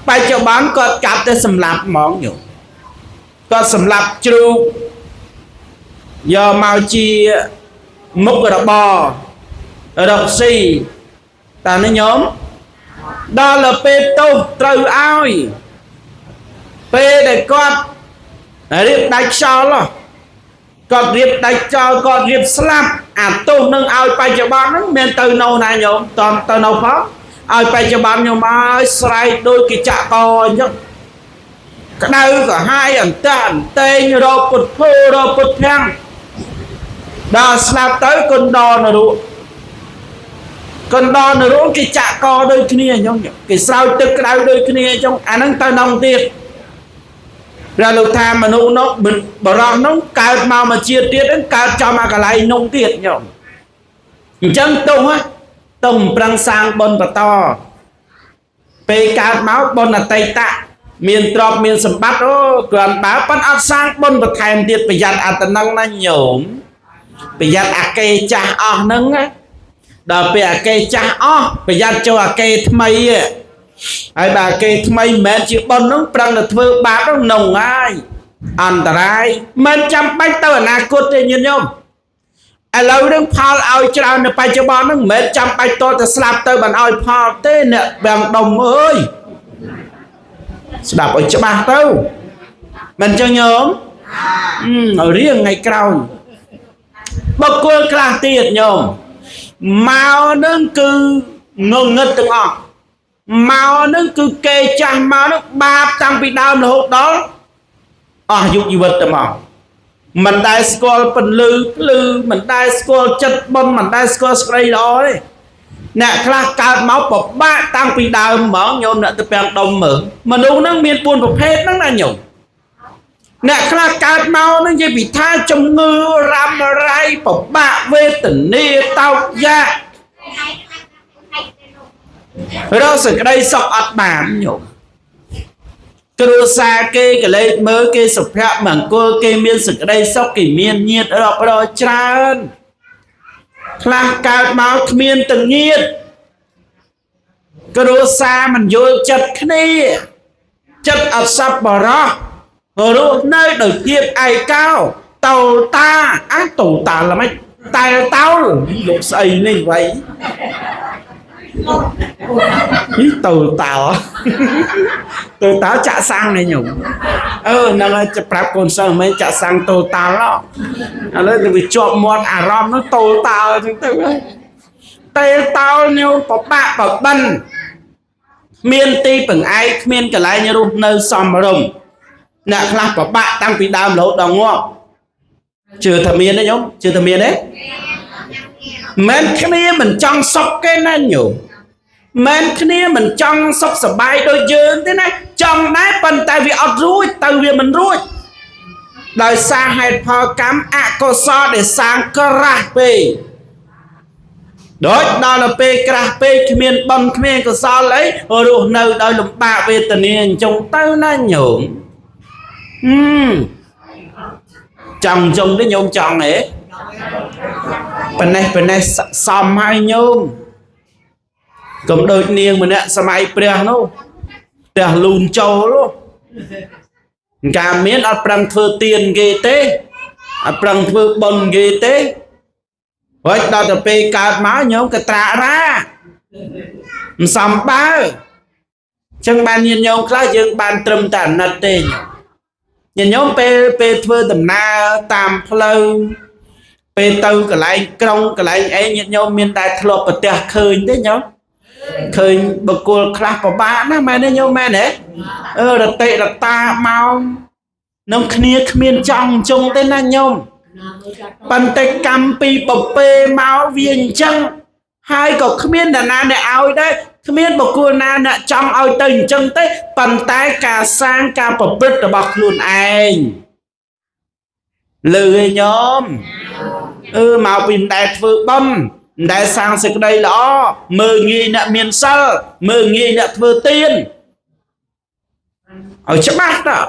បច្ចុប្បន្នគាត់កាប់ទៅសម្លាប់ហ្មងញោមគាត់សម្លាប់ជ្រូកយកមកជាមុខរបររកស៊ីតានេះញោមដល់ពេលទោសត្រូវឲ្យពេលដែលគាត់រៀបដាច់ខ្យល់គាត់រៀបដាច់ចោលគាត់រៀបស្លាប់អាទោសនឹងឲ្យបច្ចុប្បន្នហ្នឹងមានទៅនៅណាញោមតទៅនៅផងឲ្យបច្ចុប្បន្នញោមឲ្យស្រែកដូចគេចាក់កអញ្ចឹងក្តៅក៏ហាយអន្តះអន្តេងរកពុទ្ធោរកពុទ្ធភាំងដល់ស្លាប់ទៅគុណដនរកកណ្ដនរោគេចាក់កដូចគ្នាអញ្ចឹងគេស្រោចទឹកក្តៅដូចគ្នាអញ្ចឹងអាហ្នឹងទៅនងទៀតព្រះលោកថាមនុស្សនោះបរោះនោះកើតមកមួយជាតិទៀតហ្នឹងកើតចំអាកន្លែងនោះទៀតញោមអញ្ចឹងទោះទោះមិនប្រឹងសាងបុណ្យបន្តពេលកើតមកបុណ្យអតីតៈមានទ្រព្យមានសម្បត្តិអូគ្រាន់បើប៉ុន្តែអត់សាងបុណ្យបន្ថែមទៀតប្រយ័ត្នអត្តនឹងណាញោមប្រយ័ត្នអាកេចាស់អស់ហ្នឹងណាដល់ពេលអាកេចាស់អស់ប្រយ័ត្នចូលអាកេថ្មីហើយបើអាកេថ្មីមិនមែនជាបុណ្យហ្នឹងប្រឹងតែធ្វើបាបហ្នឹងនងហើយអន្តរាយមិនចាំបាច់ទៅអនាគតទេញាតិញោមឥឡូវរឿងផលឲ្យច្រើននៅបច្ចុប្បន្នហ្នឹងមិនមែនចាំបាច់តតែស្លាប់ទៅបានឲ្យផលទេអ្នកបាំងដុំអើយស្ដាប់ឲ្យច្បាស់ទៅមិនចឹងញោមឲ្យរៀងថ្ងៃក្រោយបុគ្គលខ្លះទៀតញោមមកនឹងគឺងងឹតទាំងអស់មកនឹងគឺគេចាស់មកនឹងបាបតាំងពីដើមរហូតដល់អស់យុគជីវិតទៅមកមិនដែលស្គាល់ពន្លឺភ្លឺមិនដែលស្គាល់ចិត្តបុណ្យមិនដែលស្គាល់ស្រីល្អទេអ្នកខ្លះកើតមកពិបាកតាំងពីដើមហ្មងញោមអ្នកទៅពាំងដុំមើលមនុស្សហ្នឹងមាន4ប្រភេទហ្នឹងណាញោមអ្នកខ្លះកើតមកហ្នឹងនិយាយពីថាជំងឺរ៉ាំរ៉ៃពិបាកវេទនាតោកយ៉ាករកសេចក្តីសុខអត់បានញោមគ្រួសារគេកលេចមើលគេសុភមង្គលគេមានសេចក្តីសុខគេមានញាតិរាប់រយច្រើនខ្លះកើតមកគ្មានទាំងញាតិគ្រួសារមិនយល់ចិត្តគ្នាចិត្តអត់សប្បុរសរស់នៅដោយភាពឯកោតោលតាអាតោលតាល្មិចតែតោលលោកស្អីនេះវ៉ៃនេះតោលតាល់តោលតាល់ចាក់សាំងនេះញោមអឺហ្នឹងហើយប្រាប់កូនសិស្សមិនចាក់សាំងតោលតាល់ឥឡូវវាជាប់មាត់អារម្មណ៍នោះតោលតាល់អញ្ចឹងទៅតេលតោលញោមពិបាកបបិនមានទីពង្អែកគ្មានកន្លែងរស់នៅសមរម្យអ្នកខ្លះពិបាកតាំងពីដើមរហូតដល់ងាប់ជឿថាមានទេញោមជឿថាមានទេមិនគ្នាមិនចង់សុខគេណាញោមមិនគ្នាមិនចង់សុខសប្បាយដូចយើងទេណាចង់ដែរប៉ុន្តែវាអត់រួចទៅវាមិនរួចដោយសារហេតុផលកម្មអកុសលដែលសាងក្រាស់ពេកដូចដល់ទៅពេលក្រាស់ពេកគ្មានបុណ្យគ្មានកុសលអីរស់នៅដោយលំបាកវេទនាអញ្ចឹងទៅណាញោមចង់ចង់ទេញោមចង់ទេប៉ុណ្ណេះប៉ុណ្ណេះសមហើយញោមកុំដូចនាងម្នាក់សម័យព្រះនោះផ្ទះលូនចូលកាលមានអត់ប្រឹងធ្វើទានគេទេអត់ប្រឹងធ្វើបុណ្យគេទេ ហើយដល់ទៅពេលកើតមកញោមកត្រារាមិនសំបើចឹងបានញាតិញោមខ្លះយើងបានត្រឹមតែអាណិតទេញាតិញោមពេលពេលធ្វើដំណើរតាមផ្លូវពេលទៅកន្លែងក្រុងកន្លែងអីញាតិញោមមានតែធ្លាប់ប្រទះឃើញទេញោមឃើញបុគ្គលខ្លះពិបាកណាស់មែនទេញោមមែនទេអឺរតិរតាមកនឹងគ្នាគ្មានចង់ជុងទេណាញោមប៉ុន្តែកម្មពីបពេមកវាអញ្ចឹងហើយក៏គ្មាននរណាអ្នកឲ្យដែរគ្មានបុគ្គលណាអ្នកចង់ឲ្យទៅអញ្ចឹងទេប៉ុន្តែការសាងការប្រព្រឹត្តរបស់ខ្លួនឯងលឺឯញោមអឺមកពីមិនដែលធ្វើបុណ្យមិនដែលសាងសេចក្តីល្អមើលងាយអ្នកមានសិលមើលងាយអ្នកធ្វើទានឲ្យច្បាស់តើ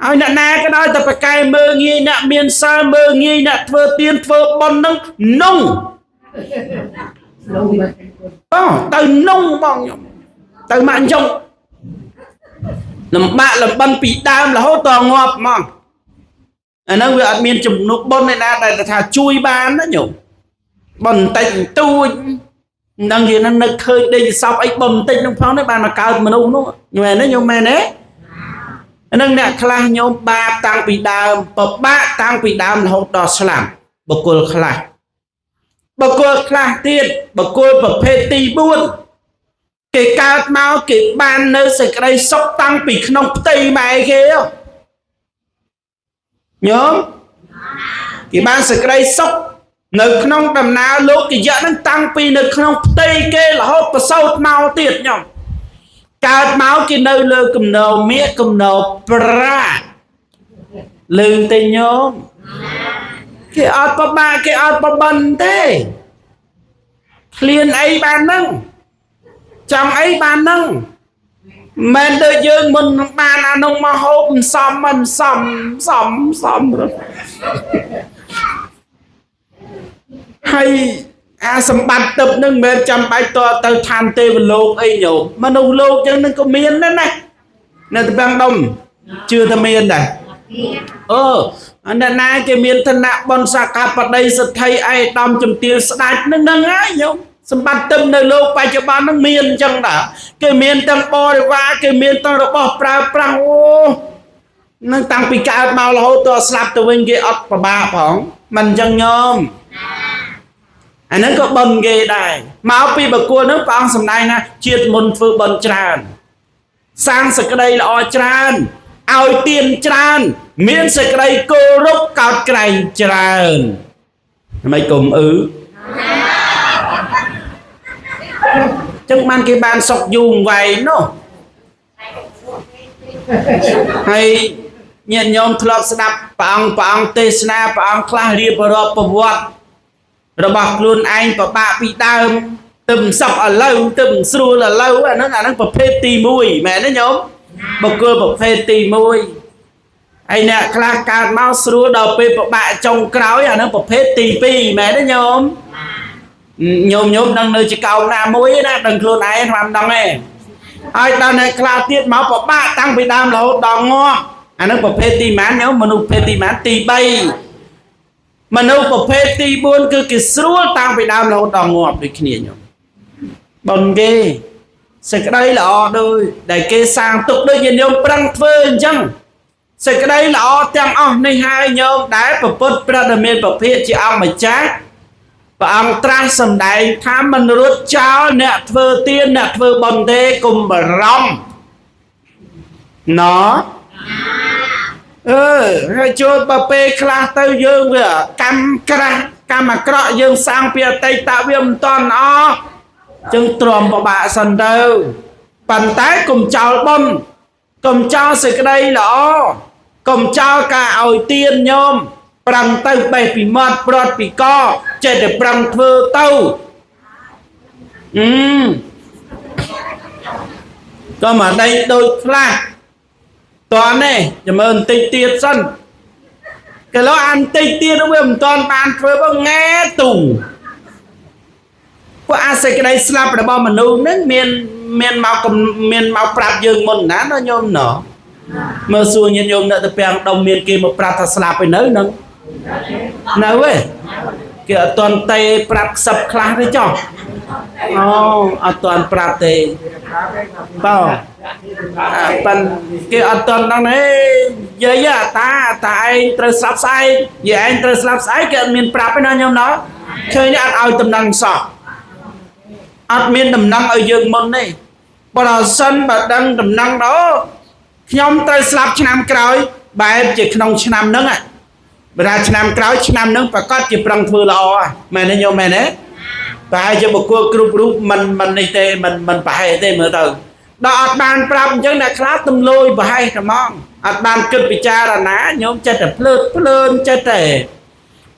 ឲ្យអ្នកណាក៏ដោយតែប្រកែមើលងាយអ្នកមានសិលមើលងាយអ្នកធ្វើទានធ្វើបុណ្យនឹងនងអូទៅនងបងខ្ញុំទៅមកអញ្ចឹងលំបាកលំបិនពីដើមរហូតដល់ងាប់ហ្មងអាហ្នឹងវាអត់មានជំនុកបុណ្យឯណាដែលថាជួយបានណាញោមបុណ្យតិចតួចមិនដឹងជានឹងនឹកឃើញដេកសពអីបុណ្យតិចនោះផងនេះបានមកកើតមនុស្សនោះមែនទេញោមមែនទេអាហ្នឹងអ្នកខ្លះញោមបាបតាំងពីដើមពិបាកតាំងពីដើមរហូតដល់ស្លាប់បុគ្គលខ្លះបុគ្គលខ្លះទៀតបុគ្គលប្រភេទទី4គេកើតមកគេបាននៅសេចក្តីសុខតាំងពីក្នុងផ្ទៃម៉ែគេញោមគេបានសេចក្តីសុខនៅក្នុងដំណើរលោកយៈនឹងតាំងពីនៅក្នុងផ្ទៃគេរហូតប្រសូតមកទៀតញោមកើតមកគេនៅលើគំនរមាសគំនរប្រាក់លឺទេញោមគេអត់ប្របាក់គេអត់ប្របិនទេឃ្លានអីបានហ្នឹងចង់អីបានហ្នឹងមិនដូចយើងមុននឹងបានអានោះមកហូបមិនសមមិនសមសមសមហើយអាសម្បត្តិទឹកនឹងមិនមែនចាំបាច់តទៅឋានទេវលោកអីញោមមនុស្សលោកចឹងនឹងក៏មានដែរណានៅតំបន់ដុំជឿថាមានដែរអឺអនណាគេមានឋានៈបុណ្យសក្កាបតីសទ្ធិឯកឧត្តមជំទាវស្ដេចនឹងហ្នឹងហើយញោមសម្បត្តិទឹមនៅលោកបច្ចុប្បន្នហ្នឹងមានអញ្ចឹងដែរគេមានទាំងបរិវារគេមានទាំងរបស់ប្រើប្រាស់អូនឹងតាំងពីកើតមករហូតដល់ស្លាប់ទៅវិញគេអត់ប្របាកផងមិនអញ្ចឹងញោមអាហ្នឹងក៏បុណ្យគេដែរមកពីបុគ្គលហ្នឹងព្រះអង្គសម្ដែងណាជាតិមុនធ្វើបុណ្យច្រើនសាងសេចក្តីល្អច្រើនឲ្យទានច្រើនមានសេចក្តីគោរពកោតក្រែងច្រើនមិនកុំអឺចឹងបានគេបានសុខយូរវែងនោះហើយញាតិញោមធ្លាប់ស្ដាប់ព្រះអង្គទេសនាព្រះអង្គខ្លះរៀបរាប់ប្រវត្តិរបស់ខ្លួនឯងពិបាកពីដើមទឹមសក់ឥឡូវទឹមស្រួលឥឡូវអាហ្នឹងប្រភេទទី1មែនទេញោមបុគ្គលប្រភេទទី1ហើយអ្នកខ្លះកើតមកស្រួលដល់ពេលពិបាកចុងក្រោយអាហ្នឹងប្រភេទទី2មែនទេញោមញោមដឹងនៅជាកោណាមួយណាដឹងខ្លួនឯងមិនដឹងទេហើយដល់អ្នកខ្លះទៀតមកពិបាកតាំងពីដើមរហូតដល់ងាប់អាហ្នឹងប្រភេទទីប៉ុន្មានញោមមនុស្សប្រភេទទីប៉ុន្មានទី3មនុស្សប្រភេទទី4គឺគេស្រួលតាំងពីដើមរហូតដល់ងាប់ដូចគ្នាញោមបុណ្យគេសេចក្តីល្អដូចដែលគេសាងទុកដូចញាតិញោមប្រឹងធ្វើអញ្ចឹងសេចក្តីល្អទាំងអស់នេះហើយញោមដែលព្រះពុទ្ធព្រះដ៏មានព្រះភិក្ខជាអង្គម្ចាស់ព្រះអង្គត្រាស់សម្ដែងថាមិនរត់ចោលអ្នកធ្វើទានអ្នកធ្វើបុណ្យទេកុំបារម្ភណអឺហើយចូលបើពេលខ្លះទៅយើងវាកម្មក្រាស់កម្មអាក្រក់យើងសាងពីអតីតវាមិនតាន់អស់ចឹងទ្រាំពិបាកសិនទៅប៉ុន្តែកុំចោលបុណ្យកុំចោលសេចក្តីល្អកុំចោលការឲ្យទានញោមប្រឹងទៅបេះពីមាត់ព្រាត់ពីកចេះតែប្រឹងធ្វើទៅក៏មកដេញដូចខ្លះតើនេះចាំមើលបន្តិចទៀតសិនគេលោអានបន្តិចទៀតវាមិនតាន់បានធ្វើបងងែទូពួកអាសេចក្តីស្លាប់របស់មនុស្សហ្នឹងមានមកមានមកប្រាប់យើងមុនណាញោមណមើលសួរញាតិញោមនៅទៅពាំងដុំមានគេមកប្រាប់ថាស្លាប់ទៅនៅហ្នឹងនៅទេ គេអត់ទាន់ទេប្រាប់ខ្សឹបខ្លះទេចុះអូអត់ទាន់ប្រាប់ទេបងប៉ិនគេអត់ទាន់ដឹងទេយាយតាតាឯងត្រូវស្លាប់ស្អែកយាយឯងត្រូវស្លាប់ស្អែកគេអត់មានប្រាប់ទេណាញោមណោះឃើញអត់ឲ្យតំណែងសោះអត់មានតំណែងឲ្យយើងមុនទេប្រសិនបើដឹងតំណែងដល់ខ្ញុំត្រូវស្លាប់ឆ្នាំក្រោយបែបជាក្នុងឆ្នាំហ្នឹងបើថាឆ្នាំក្រោយឆ្នាំហ្នឹងប្រកាសជាប្រឹងធ្វើល្អមែនទេញោមមែនទេប្រហែលជាបុគ្គលគ្រប់រូបមិនមិននេះទេមិនមិនប្រហែលទេមើលទៅដល់អត់បានប្រាប់អញ្ចឹងអ្នកខ្លះទំលយប្រហែលត្មងអត់បានគិតពិចារណាញោមចិត្តតែភ្លើតភ្លើនចិត្តតែ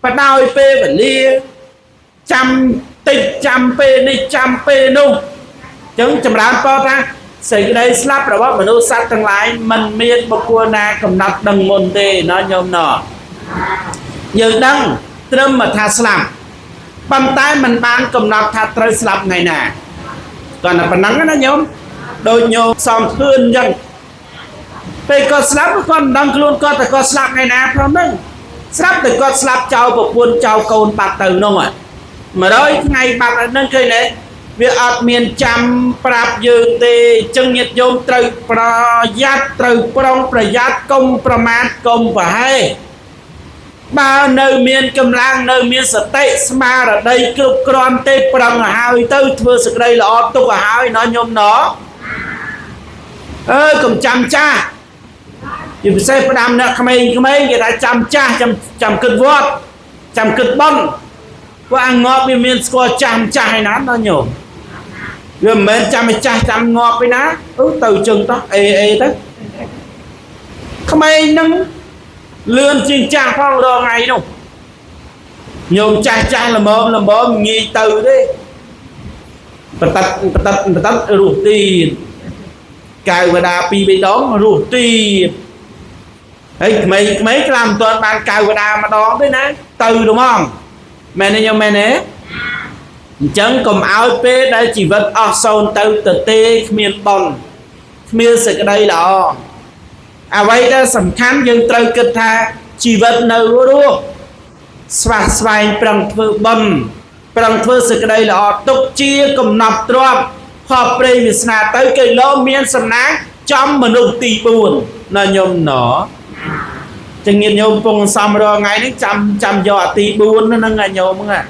បដោយពេលវេលាចាំតិចចាំពេលនេះចាំពេលនោះអញ្ចឹងចម្រើនពរថាសេចក្តីស្លាប់របស់មនុស្សសត្វទាំងឡាយមិនមានបុគ្គលណាកំណត់ដឹងមុនទេណោះញោមណោះយើងដឹងត្រឹមមកថាស្លាប់ប៉ុន្តែមិនបានកំណត់ថាត្រូវស្លាប់ថ្ងៃណាគាត់តែប៉ុណ្ណឹងណាញោមដូចញោមសំធឿនអញ្ចឹងពេលគាត់ស្លាប់គាត់មិនដឹងខ្លួនគាត់តែគាត់ស្លាប់ថ្ងៃណាផងហ្នឹងស្រាប់តែគាត់ស្លាប់ចោលប្រពន្ធចោលកូនបាត់ទៅនោះ100ថ្ងៃបាត់ហ្នឹងឃើញទេវាអត់មានចាំប្រាប់យើងទេអញ្ចឹងញាតិញោមត្រូវប្រយ័ត្នត្រូវប្រុងប្រយ័ត្នកុំប្រមាថកុំប្រហែសបើនៅមានកម្លាំងនៅមានសតិស្មារតីគ្រប់គ្រាន់ទេប្រឹងឲ្យហើយទៅធ្វើសេចក្តីល្អទុកឲ្យហើយណោះញោមណោះអើកុំចាំចាស់ជាពិសេសផ្ដាំអ្នកក្មេងៗគេថាចាំចាស់ចាំចាំគិតវត្តចាំគិតបន់ព្រោះអាងាប់វាមានស្គាល់ចាំចាស់ឯណាណោះញោមវាមិនមែនចាំឲ្យចាស់ចាំងាប់ឯណាអឺទៅជឹងតោះអេអេទៅក្មេងហ្នឹងលឿនជាងចាស់ផងរងថ្ងៃនោះញោមចាស់ចាស់ល្មមល្មមងាយទៅទេបតតបតតបតតរស់ទៀតកៅវដា2 3ដងរស់ទៀតហើយក្មេងក្មេងខ្លះមិនទាន់បានកៅវដាម្ដងទេណាទៅហ្មងមែនទេញោមមែនទេអញ្ចឹងកុំឲ្យពេលដែលជីវិតអស់សូន្យទៅទៅទេគ្មានបុណ្យគ្មានសេចក្តីល្អអ្វីដែលសំខាន់យើងត្រូវគិតថាជីវិតនៅរស់ស្វះស្វែងប្រឹងធ្វើបុណ្យប្រឹងធ្វើសេចក្តីល្អទុកជាកំណត់ទ្រព្យផលព្រៃវាសនាទៅគេលោមានសំណាងចំមនុស្សទី4ណាញោមណចឹងញាតិញោមពងសំរងថ្ងៃនេះចាំចាំយកអាទី4ហ្នឹងណាញោមហ្នឹង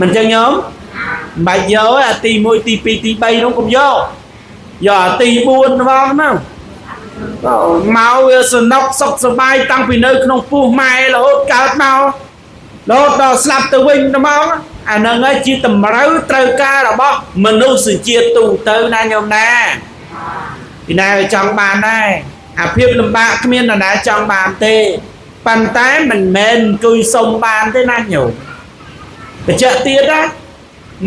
មិនចឹងញោមមិនបាច់យកអាទី1ទី2ទី3នោះកុំយកយកអាទី4ហ្មងហ្នឹងមកវាសនុកសុខសប្បាយតាំងពីនៅក្នុងពោះម៉ែរហូតកើតមករហូតដល់ស្លាប់ទៅវិញហ្មងអាហ្នឹងហើយជាតម្រូវត្រូវការរបស់មនុស្សជាតិទូទៅណាញោមណាពីណាវាចង់បានដែរអាភាពលំបាកគ្មាននរណាចង់បានទេប៉ុន្តែមិនមែនអង្គុយសុំបានទេណាញោមបញ្ជាក់ទៀតណា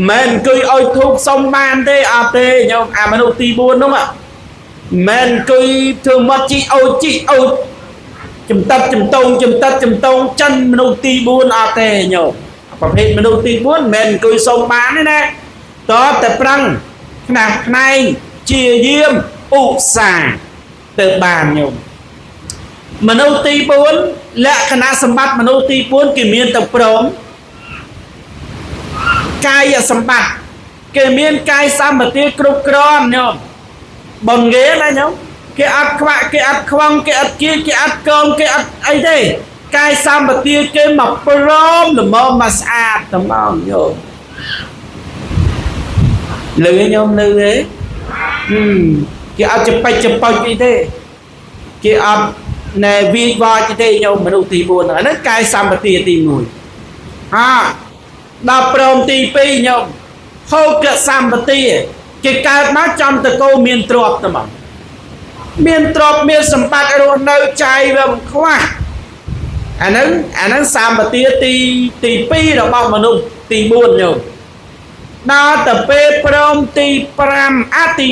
មិនអង្គុយឲ្យធូបសុំបានទេអត់ទេញោមអាមនុស្សទី4នោះមិនអង្គុយធ្វើមាត់ជីអូជីអូចំតិតចំតងចំតិតចំតងចិនមនុស្សទី4អត់ទេញោមប្រភេទមនុស្សទី4មិនមែនអង្គុយសុំបានទេណាតតែប្រឹងខ្នះខ្នែងជាយាមឧស្សាហ៍ទៅបានញោមមនុស្សទី4លក្ខណៈសម្បត្តិមនុស្សទី4គេមានទៅព្រមកាយសម្បត្តិគេមានកាយសម្បទាគ្រប់គ្រាន់ញោមបុណ្យគេណាញោមគេអត់ខ្វាក់គេអត់ខ្វងគេអត់គៀគេអត់កងគេអត់អីទេកាយសម្បទាគេមកព្រមល្មមមកស្អាតត្មងញោមលឺញោមលឺទេគេអត់ចបិចចប៉ុចអីទេគេអត់ណែវាយវាយទេញោមមនុស្សទី4ហ្នឹងកាយសម្បទាទី1ហាដល់ព្រមទី2ញោមហោកសម្បទាគេកើតមកចំតកោមានទ្រព្យទៅមកមានទ្រព្យមានសម្បត្តិរស់នៅចាយវាមិនខ្វះអាហ្នឹងសម្បទាទី2របស់មនុស្សទី4ញោមដល់ទៅពេលព្រមទី5អាទី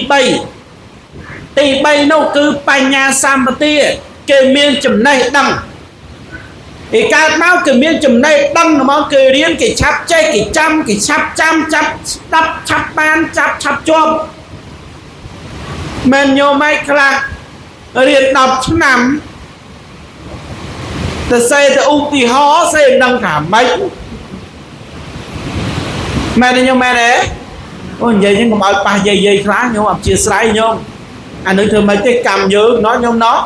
3ទី3នោះគឺបញ្ញាសម្បទាគេមានចំណេះដឹងគេកើតមកគេមានចំណេះដឹងហ្មងគេរៀនគេឆាប់ចេះគេចាំគេឆាប់ចាំចាប់ស្ដាប់ឆាប់បានចាប់ឆាប់ជាប់មែនញោមឯងខ្លះរៀន10ឆ្នាំទៅសេទៅឧទាហរណ៍សេមិនដឹងថាម៉េច មែនទេញោមមែនទេអូនិយាយហ្នឹងកុំឲ្យប៉ះយាយយាយខ្លះញោមអធិស្ឋានញោមអានឹងធ្វើម៉េចទេកម្មយើងណោះញោមណោះ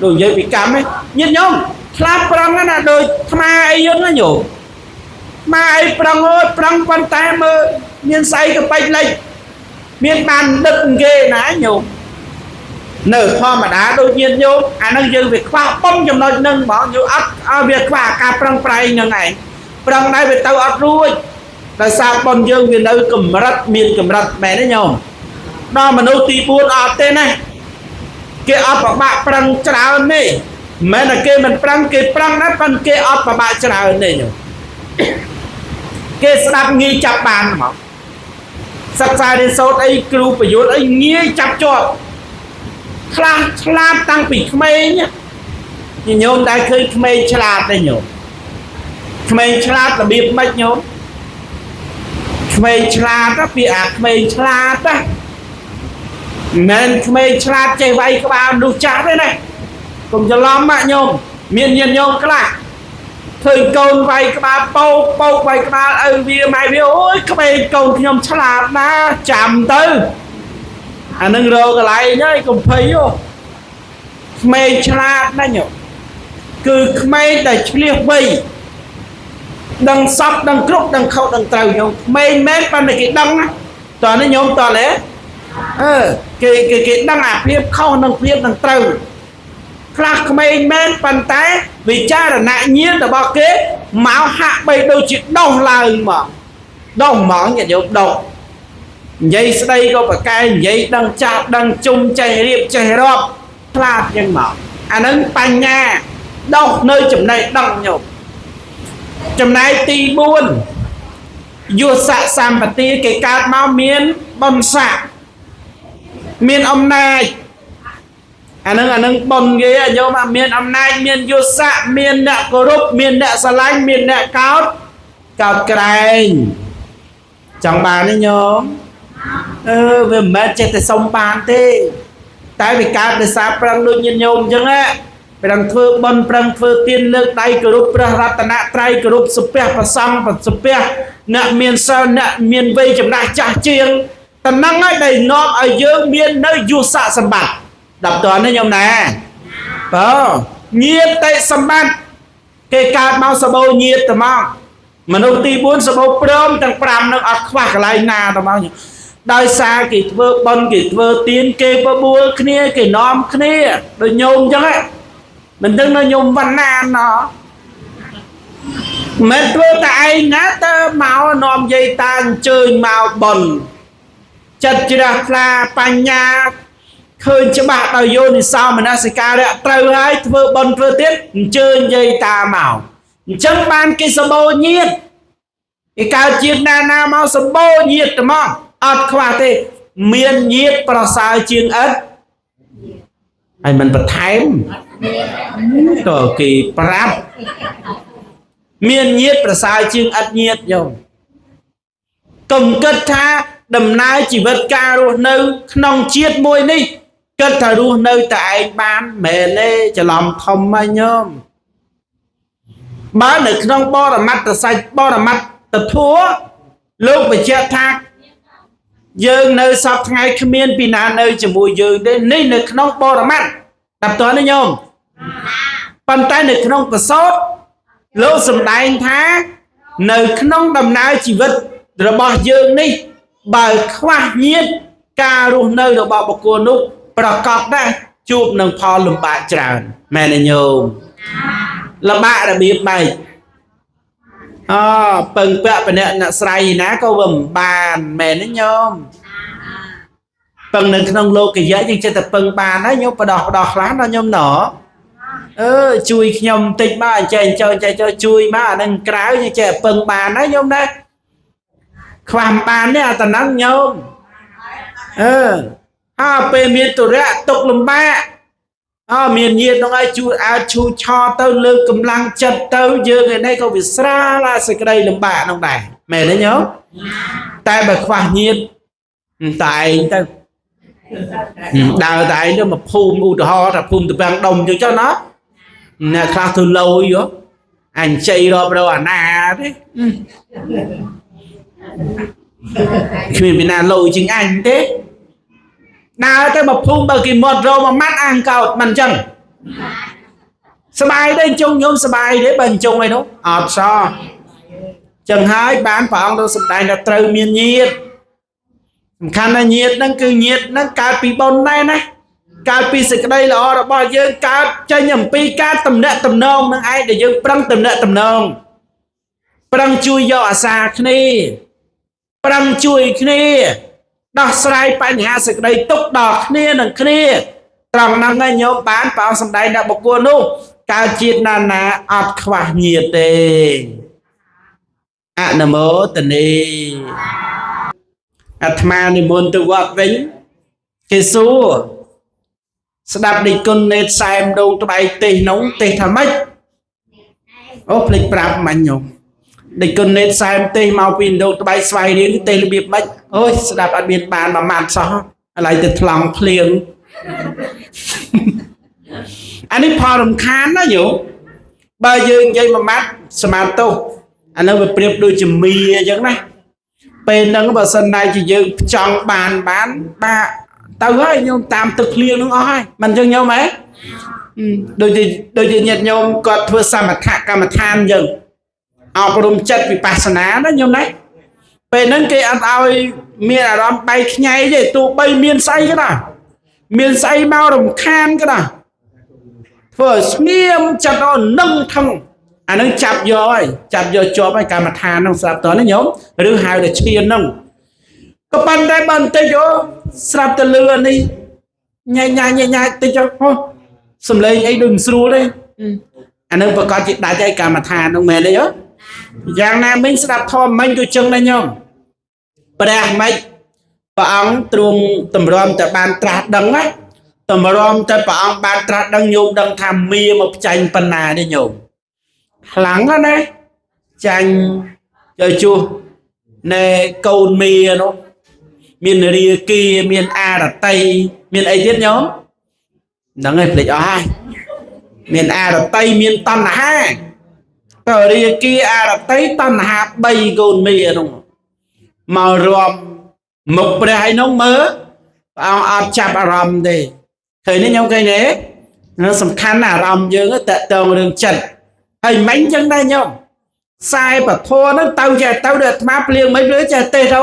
ដូចនិយាយពីកម្មហ្នឹងញាតិញោមខ្លះប្រឹងណាដូចថ្មអីយន្តណាញោមថ្មអីប្រឹងអើយប្រឹងប៉ុន្តែមើលមានស្អីក៏បាច់លិចមានបានដឹកគេណាញោមនៅធម្មតាដូចញាតិញោមអានឹងយើងវាខ្វះប៉ុនចំណុចហ្នឹងហ្មងញោមអត់ឲ្យវាខ្វះការប្រឹងប្រែងហ្នឹងឯងប្រឹងដែរវាទៅអត់រួចដោយសារប៉ុនយើងវានៅកម្រិតមានកម្រិតមែនទេញោមដល់មនុស្សទី4អត់ទេណាគេអត់ប្របាក់ប្រឹងច្រើនទេមិនមែនតែគេមិនប្រឹងគេប្រឹងដែរប៉ុន្តែគេអត់ប្របាក់ច្រើនទេញោមគេស្ដាប់ងាយចាប់បានហ្មងសិក្សារៀនសូត្រអីគ្រូប្រយុទ្ធអីងាយចាប់ជាប់ខ្លះឆ្លាតតាំងពីក្មេងញោមដែលឃើញក្មេងឆ្លាតទេញោមក្មេងឆ្លាតរបៀបម៉េចញោមក្មេងឆ្លាតពីអាក្មេងឆ្លាតណាមិនក្មេងឆ្លាតចេះវាយក្បាលមនុស្សចាស់ទេណាកុំច្រឡំណាញោមមានញាតិញោមខ្លះឃើញកូនវាយក្បាលពោកពោកវាយក្បាលឪវាម៉ែវាអូយក្មេងកូនខ្ញុំឆ្លាតណាស់ចាំទៅអានឹងរកកន្លែងហើយកុំភ័យហ៎ក្មេងឆ្លាតណាញោមគឺក្មេងដែលឆ្លៀសវៃដឹងសពដឹងគ្រប់ដឹងខុសដឹងត្រូវញោមក្មេងមែនប៉ុន្តែគេដឹងណាតោះនេះញោមតោះទេអឺគេគេគេដឹងអាភាពខុសនិងភាពនឹងត្រូវខ្លះក្មេងមែនប៉ុន្តែវិចារណញ្ញាណរបស់គេមកហាក់បីដូចជាដោះឡើងមកដោះហ្មងញាតិញោមដោះនិយាយស្ដីក៏ប្រកែនិយាយដឹងចាស់ដឹងជុំចេះរៀបចេះរាប់ឆ្លាតយ៉ាងមកអានឹងបញ្ញាដោះនៅចំណេះដឹងញោមចំណែកទី4យុស័កសម្បទាគេកើតមកមានបុណ្យស័ក្តិមានអំណាចអានឹងបុណ្យគេញោមមានអំណាចមានយុស័កមានអ្នកគោរពមានអ្នកស្រឡាញ់មានអ្នកកោតកោតក្រែងចង់បានទេញោមអឺវាមិនមែនចេះតែសុំបានទេតែវាកើតដោយសារប្រឹងដូចញាតិញោមអញ្ចឹងណាប្រឹងធ្វើបុណ្យប្រឹងធ្វើទានលើកដៃគោរពព្រះរតនត្រ័យគោរពសុភប្រសង្ឃសុភអ្នកមានសិលអ្នកមានវ័យចំណាស់ចាស់ជាងតំណឹងហើយដែលនាំឲ្យយើងមាននៅយុស័កសម្បត្តិដល់តើនេះញោមណាបើញាតិសម្បត្តិគេកើតមកសបោញាតិត្មងមនុស្សទី4សបោព្រមទាំង5នឹងអត់ខ្វះកន្លែងណាត្មងដោយសារគេធ្វើបុណ្យគេធ្វើទានគេបបួលគ្នាគេនាំគ្នាដូចញោមអញ្ចឹងមិនដឹងនៅញោមវណ្ណាណោះមិនធ្វើតែឯងណាតើមកនាំយាយតាអញ្ជើញមកបុណ្យចិត្តជ្រះថ្លាបញ្ញាឃើញច្បាស់ដោយយោនិសោមនសិការៈត្រូវហើយធ្វើបុណ្យធ្វើទានអញ្ជើញយាយតាមកអញ្ចឹងបានគេសម្បូរញាតិគេកើតជាតិណាណាមកសម្បូរញាតិត្មងអត់ខ្វះទេមានញាតិប្រសើរជាងឥតហើយមិនបន្ថែមក៏គេប្រាប់មានញាតិប្រសើរជាងឥតញាតិញោមកុំគិតថាដំណើរជីវិតការរស់នៅក្នុងជាតិមួយនេះគិតថារស់នៅតែឯងបានមែនទេច្រឡំធំហើយញោមបើនៅក្នុងបរមត្តសាច់បរមត្តធម៌លោកបញ្ជាក់ថាយើងនៅសពថ្ងៃគ្មានពីណានៅជាមួយយើងទេនេះនៅក្នុងបរមត្តតាប់តនេះញោមប៉ុន្តែនៅក្នុងប្រសូតលោកសម្ដែងថានៅក្នុងដំណើរជីវិតរបស់យើងនេះបើខ្វះញាតិការរស់នៅរបស់បុគ្គលនោះប្រកបណាស់ជួបនឹងផលលំបាកច្រើនមែនទេញោមលំបាករបៀបម៉េចអពឹងពាក់បអ្នកអ្នកស្រ័យណាក៏វាមិនបានមែនទេញោមពឹងនៅក្នុងលោកយៈយើងចិត្តតែពឹងបានហើយញោមបដោះបដោះខ្លះដល់ញោមណអឺជួយខ្ញុំបន្តិចមកអញ្ចេះអញ្ចោះអញ្ចេះចោះជួយមកអានឹងក្រៅយើងចេះពឹងបានហើយញោមណាខ្វះមិនបានទេអាតំណឹងញោមអឺហើយពេលមានទុរៈទុកលំបាកអមានញាតិនោះឲ្យជួយអាចឈូឆទៅលើកកម្លាំងចិត្តទៅយើងឯនេះក៏វាស្រាលអាសេចក្តីលំបាកនោះដែរមែនទេញោមតែបើខ្វះញាតិតែឯងទៅដើរតែឯងទៅមកភូមិឧទាហរណ៍ថាភូមិតពាំងដុំអញ្ចឹងចុះណាអ្នកខ្លះធ្វើលយហ៎អញជ័យរាប់រកអាណាទេ គ្មានពីណាលោជាងអញទេដើរទៅមកភូមិបើគេមាត់រោមួយម៉ាត់អាងកោតមិនអញ្ចឹងសបាយទេជុងញោមសបាយទេបើអញ្ជុងអីនោះអត់សោះចឹងហើយបានព្រះអង្គទៅសម្ដែងថាត្រូវមានញាតិសំខាន់ណាស់ញាតិហ្នឹងគឺញាតិហ្នឹងកើតពីបុណ្យដែរណាកើតពីសេចក្តីល្អរបស់យើងកើតចេញអំពីការតំណាក់តំណងនឹងឯងដែលយើងប្រឹងតំណាក់តំណងប្រឹងជួយយកអាសាគ្នាប្រឹងជួយគ្នាដោះស្រាយបញ្ហាសេចក្តីទុក្ខដល់គ្នានឹងគ្នាត្រង់ហ្នឹងឯងញោមបានព្រះអង្គសម្ដែងដល់បុគ្គលនោះកើតជាតិណាណាអត់ខ្វះញាតិទេអនុមោទនីអាត្មានិមន្តទៅវត្តវិញគេសួរស្ដាប់ដេចគុណនេតសែមដងត្បៃទេសនោះទេសថាម៉េចអូភ្លេចប្រាប់មិញញោមដេចគុណនេតសែមទេសមកពីដងត្បៃស្វ័យរៀងទេសរបៀបម៉េចអូយស្ដាប់អត់មានបានមួយម៉ាត់សោះឥឡូវទៅថ្លង់ភ្លៀងអានេះផលរំខានណាយោបើយើងនិយាយមួយម៉ាត់សមាទោសអានោះវាប្រៀបដូចជាមីអញ្ចឹងណាពេលហ្នឹងបើសិនណាជាយើងចង់បានបានបាក់ទៅហើយញោមតាមទឹកភ្លៀងហ្នឹងអស់ហើយមិនអញ្ចឹងញោមហ៎ដូចជាញាតិញោមគាត់ធ្វើសមថកម្មដ្ឋានអញ្ចឹងអប់រំចិត្តវិបស្សនាណាញោមណាពេលហ្នឹងគេអត់ឲ្យមានអារម្មណ៍បែកខ្ញែទេទោះបីមានស្អីក៏ដោយមានស្អីមករំខានក៏ដោយធ្វើឲ្យស្ងៀមចិត្តដល់នឹងថឹងអានឹងចាប់យកហើយចាប់យកជាប់ហើយកម្មដ្ឋានហ្នឹងស្រាប់តនេះញោមឬហៅថាឈានហ្នឹងក៏ប៉ុន្តែបើបន្តិចអូស្រាប់ទៅលឺអានេះញ៉ៃញ៉ៃញ៉ៃញ៉ៃតិចអូសំឡេងអីដូចមិនស្រួលទេអានឹងប្រកាសជាដាច់ហើយកម្មដ្ឋានហ្នឹងមែនទេយោយ៉ាងណាមិញស្ដាប់ធម៌មិញក៏ចឹងដែរញោមព្រះមិនព្រះអង្គទ្រង់តម្រាំតែបានត្រាស់ដឹងណាតម្រាំតែព្រះអង្គបានត្រាស់ដឹងញោមដឹងថាមាមកផ្ចាញ់ប៉ុណ្ណាទេញោមខ្លាំងណាស់ណាចាញ់ចូលជួសណែកូនមានោះមានរាគាមានអារតីមានអីទៀតញោមហ្នឹងឯងភ្លេចអស់ហើយមានអារតីមានតណ្ហាតើរាគាអារតីតណ្ហា3កូនមានោះមករំមុខព្រះឯនោះមើលព្រះអង្គអត់ចាប់អារម្មណ៍ទេឃើញទេញោមឃើញទេនឹងសំខាន់អារម្មណ៍យើងតកតងរឿងចិត្តហើយមិញចឹងដែរញោមខ្សែពធហ្នឹងទៅចេះទៅដូចអាត្មាភ្លៀងមិនភ្លៀងចេះទេទៅ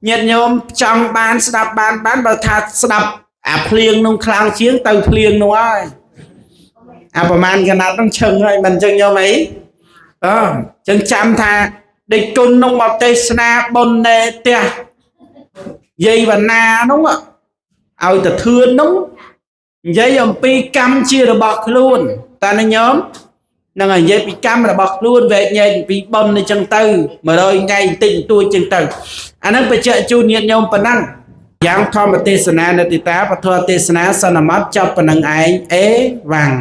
ញាតិញោមចង់បានស្ដាប់បានបានបើថាស្ដាប់អាភ្លៀងនោះខ្លាំងជាងទៅភ្លៀងនោះហើយអាប្រហែលកណាត់នោះឈឹងហើយមិនចឹងញោមអីអឺចឹងចាំថាដេចគុណនោះមកទេសនាបុណ្យណែផ្ទះយាយវណ្ណានោះឲ្យទៅធឿននោះនិយាយអំពីកម្មជារបស់ខ្លួនតាណាញោមនឹងនិយាយពីកម្មរបស់ខ្លួនវែកញែកពីបុណ្យនេះចឹងទៅ100ថ្ងៃបន្តិចបន្តួចចឹងទៅអានឹងបញ្ជាក់ជូនញាតិញោមប៉ុណ្ណឹងយ៉ាងធម្មទេសនានតិតាពធទេសនាសន្មតចប់ប៉ុណ្ណឹងឯងអេវ៉ាំង